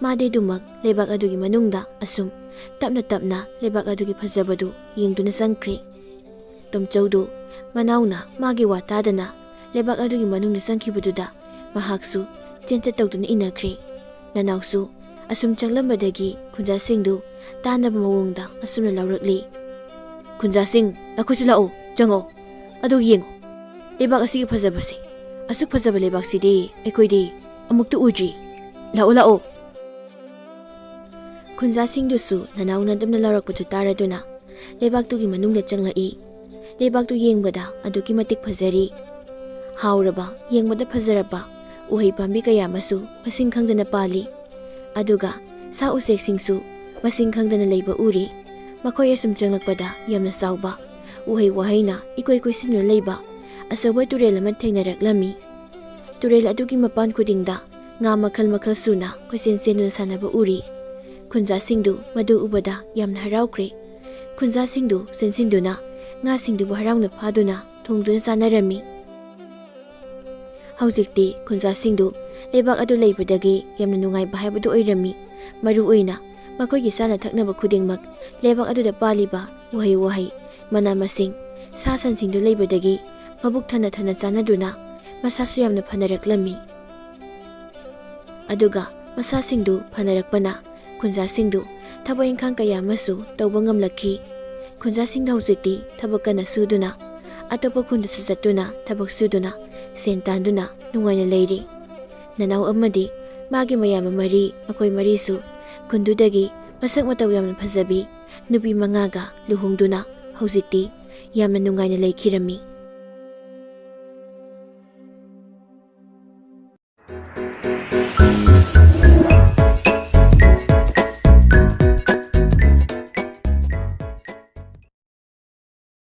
ꯃꯥꯗꯤ ꯑꯗꯨꯃꯛ ꯂꯩꯕꯥꯛ ꯑꯗꯨꯒꯤ ꯃꯅꯨꯡꯗ ꯑꯁꯨꯝ ꯇꯞꯅ ꯇꯞꯅ ꯂꯩꯕꯥꯛ ꯑꯗꯨꯒꯤ ꯐꯖꯕꯗꯨ ꯌꯦꯡꯗꯨꯅ ꯆꯪꯈ꯭ꯔꯦ꯫ ꯇꯣꯝꯆꯧꯗꯨ ꯃꯅꯥꯎꯅ ꯃꯥꯒꯤ ꯋꯥ ꯇꯥꯗꯅ ꯂꯩꯕꯥꯛ ꯑꯗꯨꯒꯤ ꯃꯅꯨꯡꯗ ꯆꯪꯈꯤꯕꯗꯨꯗ ꯃꯍꯥꯛꯁꯨ ꯆꯦꯟꯆꯠ ꯇꯧꯗꯨꯅ ꯏꯟꯅꯈ꯭ꯔꯦ꯫ ꯅꯅꯥꯎꯁꯨ ꯑꯁꯨꯝ ꯆꯪꯂꯝꯕꯗꯒꯤ ꯈꯨꯟꯖꯥꯁꯤꯡꯗꯨ ꯇꯥꯅꯕ ꯃꯑꯣꯡꯗ ꯑꯁꯨꯝꯅ ꯂꯥꯎꯔꯛꯂꯤ, "ꯈꯨꯟꯖꯥꯁꯤꯡ, ꯅꯈꯣꯏꯁꯨ ꯂꯥꯛꯑꯣ, ꯆꯪꯉꯣ꯫ ꯑꯗꯨ ꯌꯦꯡꯉꯣ, ꯂꯩꯕꯥꯛ ꯑꯁꯤꯒꯤ ꯐꯖꯕꯁꯦ꯫ ꯑꯁꯨꯛ ꯐꯖꯕ ꯂꯩꯕꯥꯛꯁꯤꯗꯤ ꯑꯩꯈꯣꯏꯗꯤ ꯑꯃꯨꯛꯇ ꯎꯗ꯭ꯔꯤ꯫ ꯂꯥꯛꯑꯣ, ꯂꯥꯛꯑꯣ!" ꯈꯨꯟꯖꯥꯁꯤꯡꯗꯨꯁꯨ ꯅꯅꯥꯎꯅ ꯑꯗꯨꯝꯅ ꯂꯥꯎꯔꯛꯄꯗꯨ ꯇꯥꯔꯗꯨꯅ ꯂꯩꯕꯥꯛꯇꯨꯒꯤ ꯃꯅꯨꯡꯗ ꯆꯪꯂꯛꯏ꯫ ꯂꯩꯕꯥꯛꯇꯨ ꯌꯦꯡꯕꯗ ꯑꯗꯨꯛꯀꯤ ꯃꯇꯤꯛ ꯐꯖꯔꯤ꯫ ꯍꯥꯎꯔꯕ, ꯌꯦꯡꯕꯗ ꯐꯖꯔꯕ ꯎꯍꯩ ꯄꯥꯝꯕꯤ ꯀꯌꯥ ꯑꯃꯁꯨ ꯃꯁꯤꯡ ꯈꯪꯗꯅ ꯄꯥꯜꯂꯤ꯫ ꯑꯗꯨꯒ ꯁꯥ ꯎꯆꯦꯛꯁꯤꯡꯁꯨ ꯃꯁꯤꯡ ꯈꯪꯗꯅ ꯂꯩꯕ ꯎꯔꯤ꯫ ꯃꯈꯣꯏ ꯑꯁꯨꯝ ꯆꯪꯂꯛꯄꯗ ꯌꯥꯝꯅ ꯆꯥꯎꯕ, ꯎꯍꯩ ꯋꯥꯍꯩꯅ ꯏꯀꯣꯏ ꯀꯣꯏꯁꯤꯟꯗꯨꯅ ꯂꯩꯕ ꯑꯆꯧꯕ ꯇꯨꯔꯦꯜ ꯑꯃ ꯊꯦꯡꯅꯔꯛꯂꯝꯃꯤ꯫ ꯇꯨꯔꯦꯜ ꯑꯗꯨꯒꯤ ꯃꯄꯥꯟ ꯈꯨꯗꯤꯡꯗ ꯉꯥ ꯃꯈꯜ ꯃꯈꯜ ꯁꯨꯅ ꯀꯣꯏꯆꯦꯟ ꯆꯦꯟꯗꯨꯅ ꯁꯥꯟꯅꯕ ꯎꯔꯤ꯫ ꯈꯨꯟꯖꯥꯁꯤꯡꯗꯨ ꯃꯗꯨ ꯎꯕꯗ ꯌꯥꯝꯅ ꯍꯔꯥꯎꯈ꯭ꯔꯦ꯫ ꯈꯨꯟꯖꯥꯁꯤꯡꯗꯨ ꯆꯦꯟꯁꯤꯟꯗꯨꯅ ꯉꯥꯁꯤꯡꯗꯨꯕꯨ ꯍꯔꯥꯎꯅ ꯐꯥꯗꯨꯅ ꯊꯣꯡꯗꯨꯅ ꯆꯥꯅꯔꯝꯃꯤ꯫ ꯍꯧꯖꯤꯛꯇꯤ ꯈꯨꯟꯖꯥꯁꯤꯡꯗꯨ ꯂꯩꯕꯥꯛ ꯑꯗꯨ ꯂꯩꯕꯗꯒꯤ ꯌꯥꯝꯅ ꯅꯨꯡꯉꯥꯏꯕ ꯍꯥꯏꯕꯗꯨ ꯑꯣꯏꯔꯝꯃꯤ꯫ ꯃꯔꯨ ꯑꯣꯏꯅ ꯃꯈꯣꯏꯒꯤ ꯆꯥꯅ ꯊꯛꯅꯕ ꯈꯨꯗꯤꯡꯃꯛ ꯂꯩꯕꯥꯛ ꯑꯗꯨꯗ ꯄꯥꯜꯂꯤꯕ ꯎꯍꯩ ꯋꯥꯍꯩ, ꯃꯅꯥ ꯃꯁꯤꯡ, ꯁꯥ ꯁꯟꯁꯤꯡꯗꯨ ꯂꯩꯕꯗꯒꯤ ꯃꯕꯨꯛ ꯊꯟꯅ ꯊꯟꯅ ꯆꯥꯅꯗꯨꯅ ꯃꯁꯥꯁꯨ ꯌꯥꯝꯅ ꯐꯅꯔꯛꯂꯝꯃꯤ꯫ ꯑꯗꯨꯒ ꯃꯁꯥꯁꯤꯡꯗꯨ ꯐꯅꯔꯛꯄꯅ ꯈꯨꯟꯖꯥꯁꯤꯡꯗꯨ ꯊꯕꯛ ꯏꯪꯈꯥꯡ ꯀꯌꯥ ꯑꯃꯁꯨ ꯇꯧꯕ ꯉꯝꯂꯛꯈꯤ꯫ ꯈꯨꯟꯖꯥꯁꯤꯡꯗꯨ ꯍꯧꯖꯤꯛꯇꯤ ꯊꯕꯛ ꯀꯟꯅ ꯁꯨꯗꯨꯅ, ꯑꯇꯣꯞꯄ ꯈꯨꯟꯗꯁꯨ ꯆꯠꯇꯨꯅ ꯊꯕꯛ ꯁꯨꯗꯨꯅ ꯁꯦꯟ ꯇꯥꯟꯗꯨꯅ ꯅꯨꯡꯉꯥꯏꯅ ꯂꯩꯔꯤ꯫ ꯅꯅꯥꯎ ꯑꯃꯗꯤ ꯃꯥꯒꯤ ꯃꯌꯥꯝꯕ ꯃꯔꯤ, ꯃꯈꯣꯏ ꯃꯔꯤꯁꯨ ꯈꯨꯟꯗꯨꯗꯒꯤ ꯃꯁꯛ ꯃꯇꯧ ꯌꯥꯝꯅ ꯐꯖꯕꯤ ꯅꯨꯄꯤ ꯃꯉꯥꯒ ꯂꯨꯍꯣꯡꯗꯨꯅ ꯍꯧꯖꯤꯛꯇꯤ ꯌꯥꯝꯅ ꯅꯨꯡꯉꯥꯏꯅ ꯂꯩꯈꯤꯔꯝꯃꯤ꯫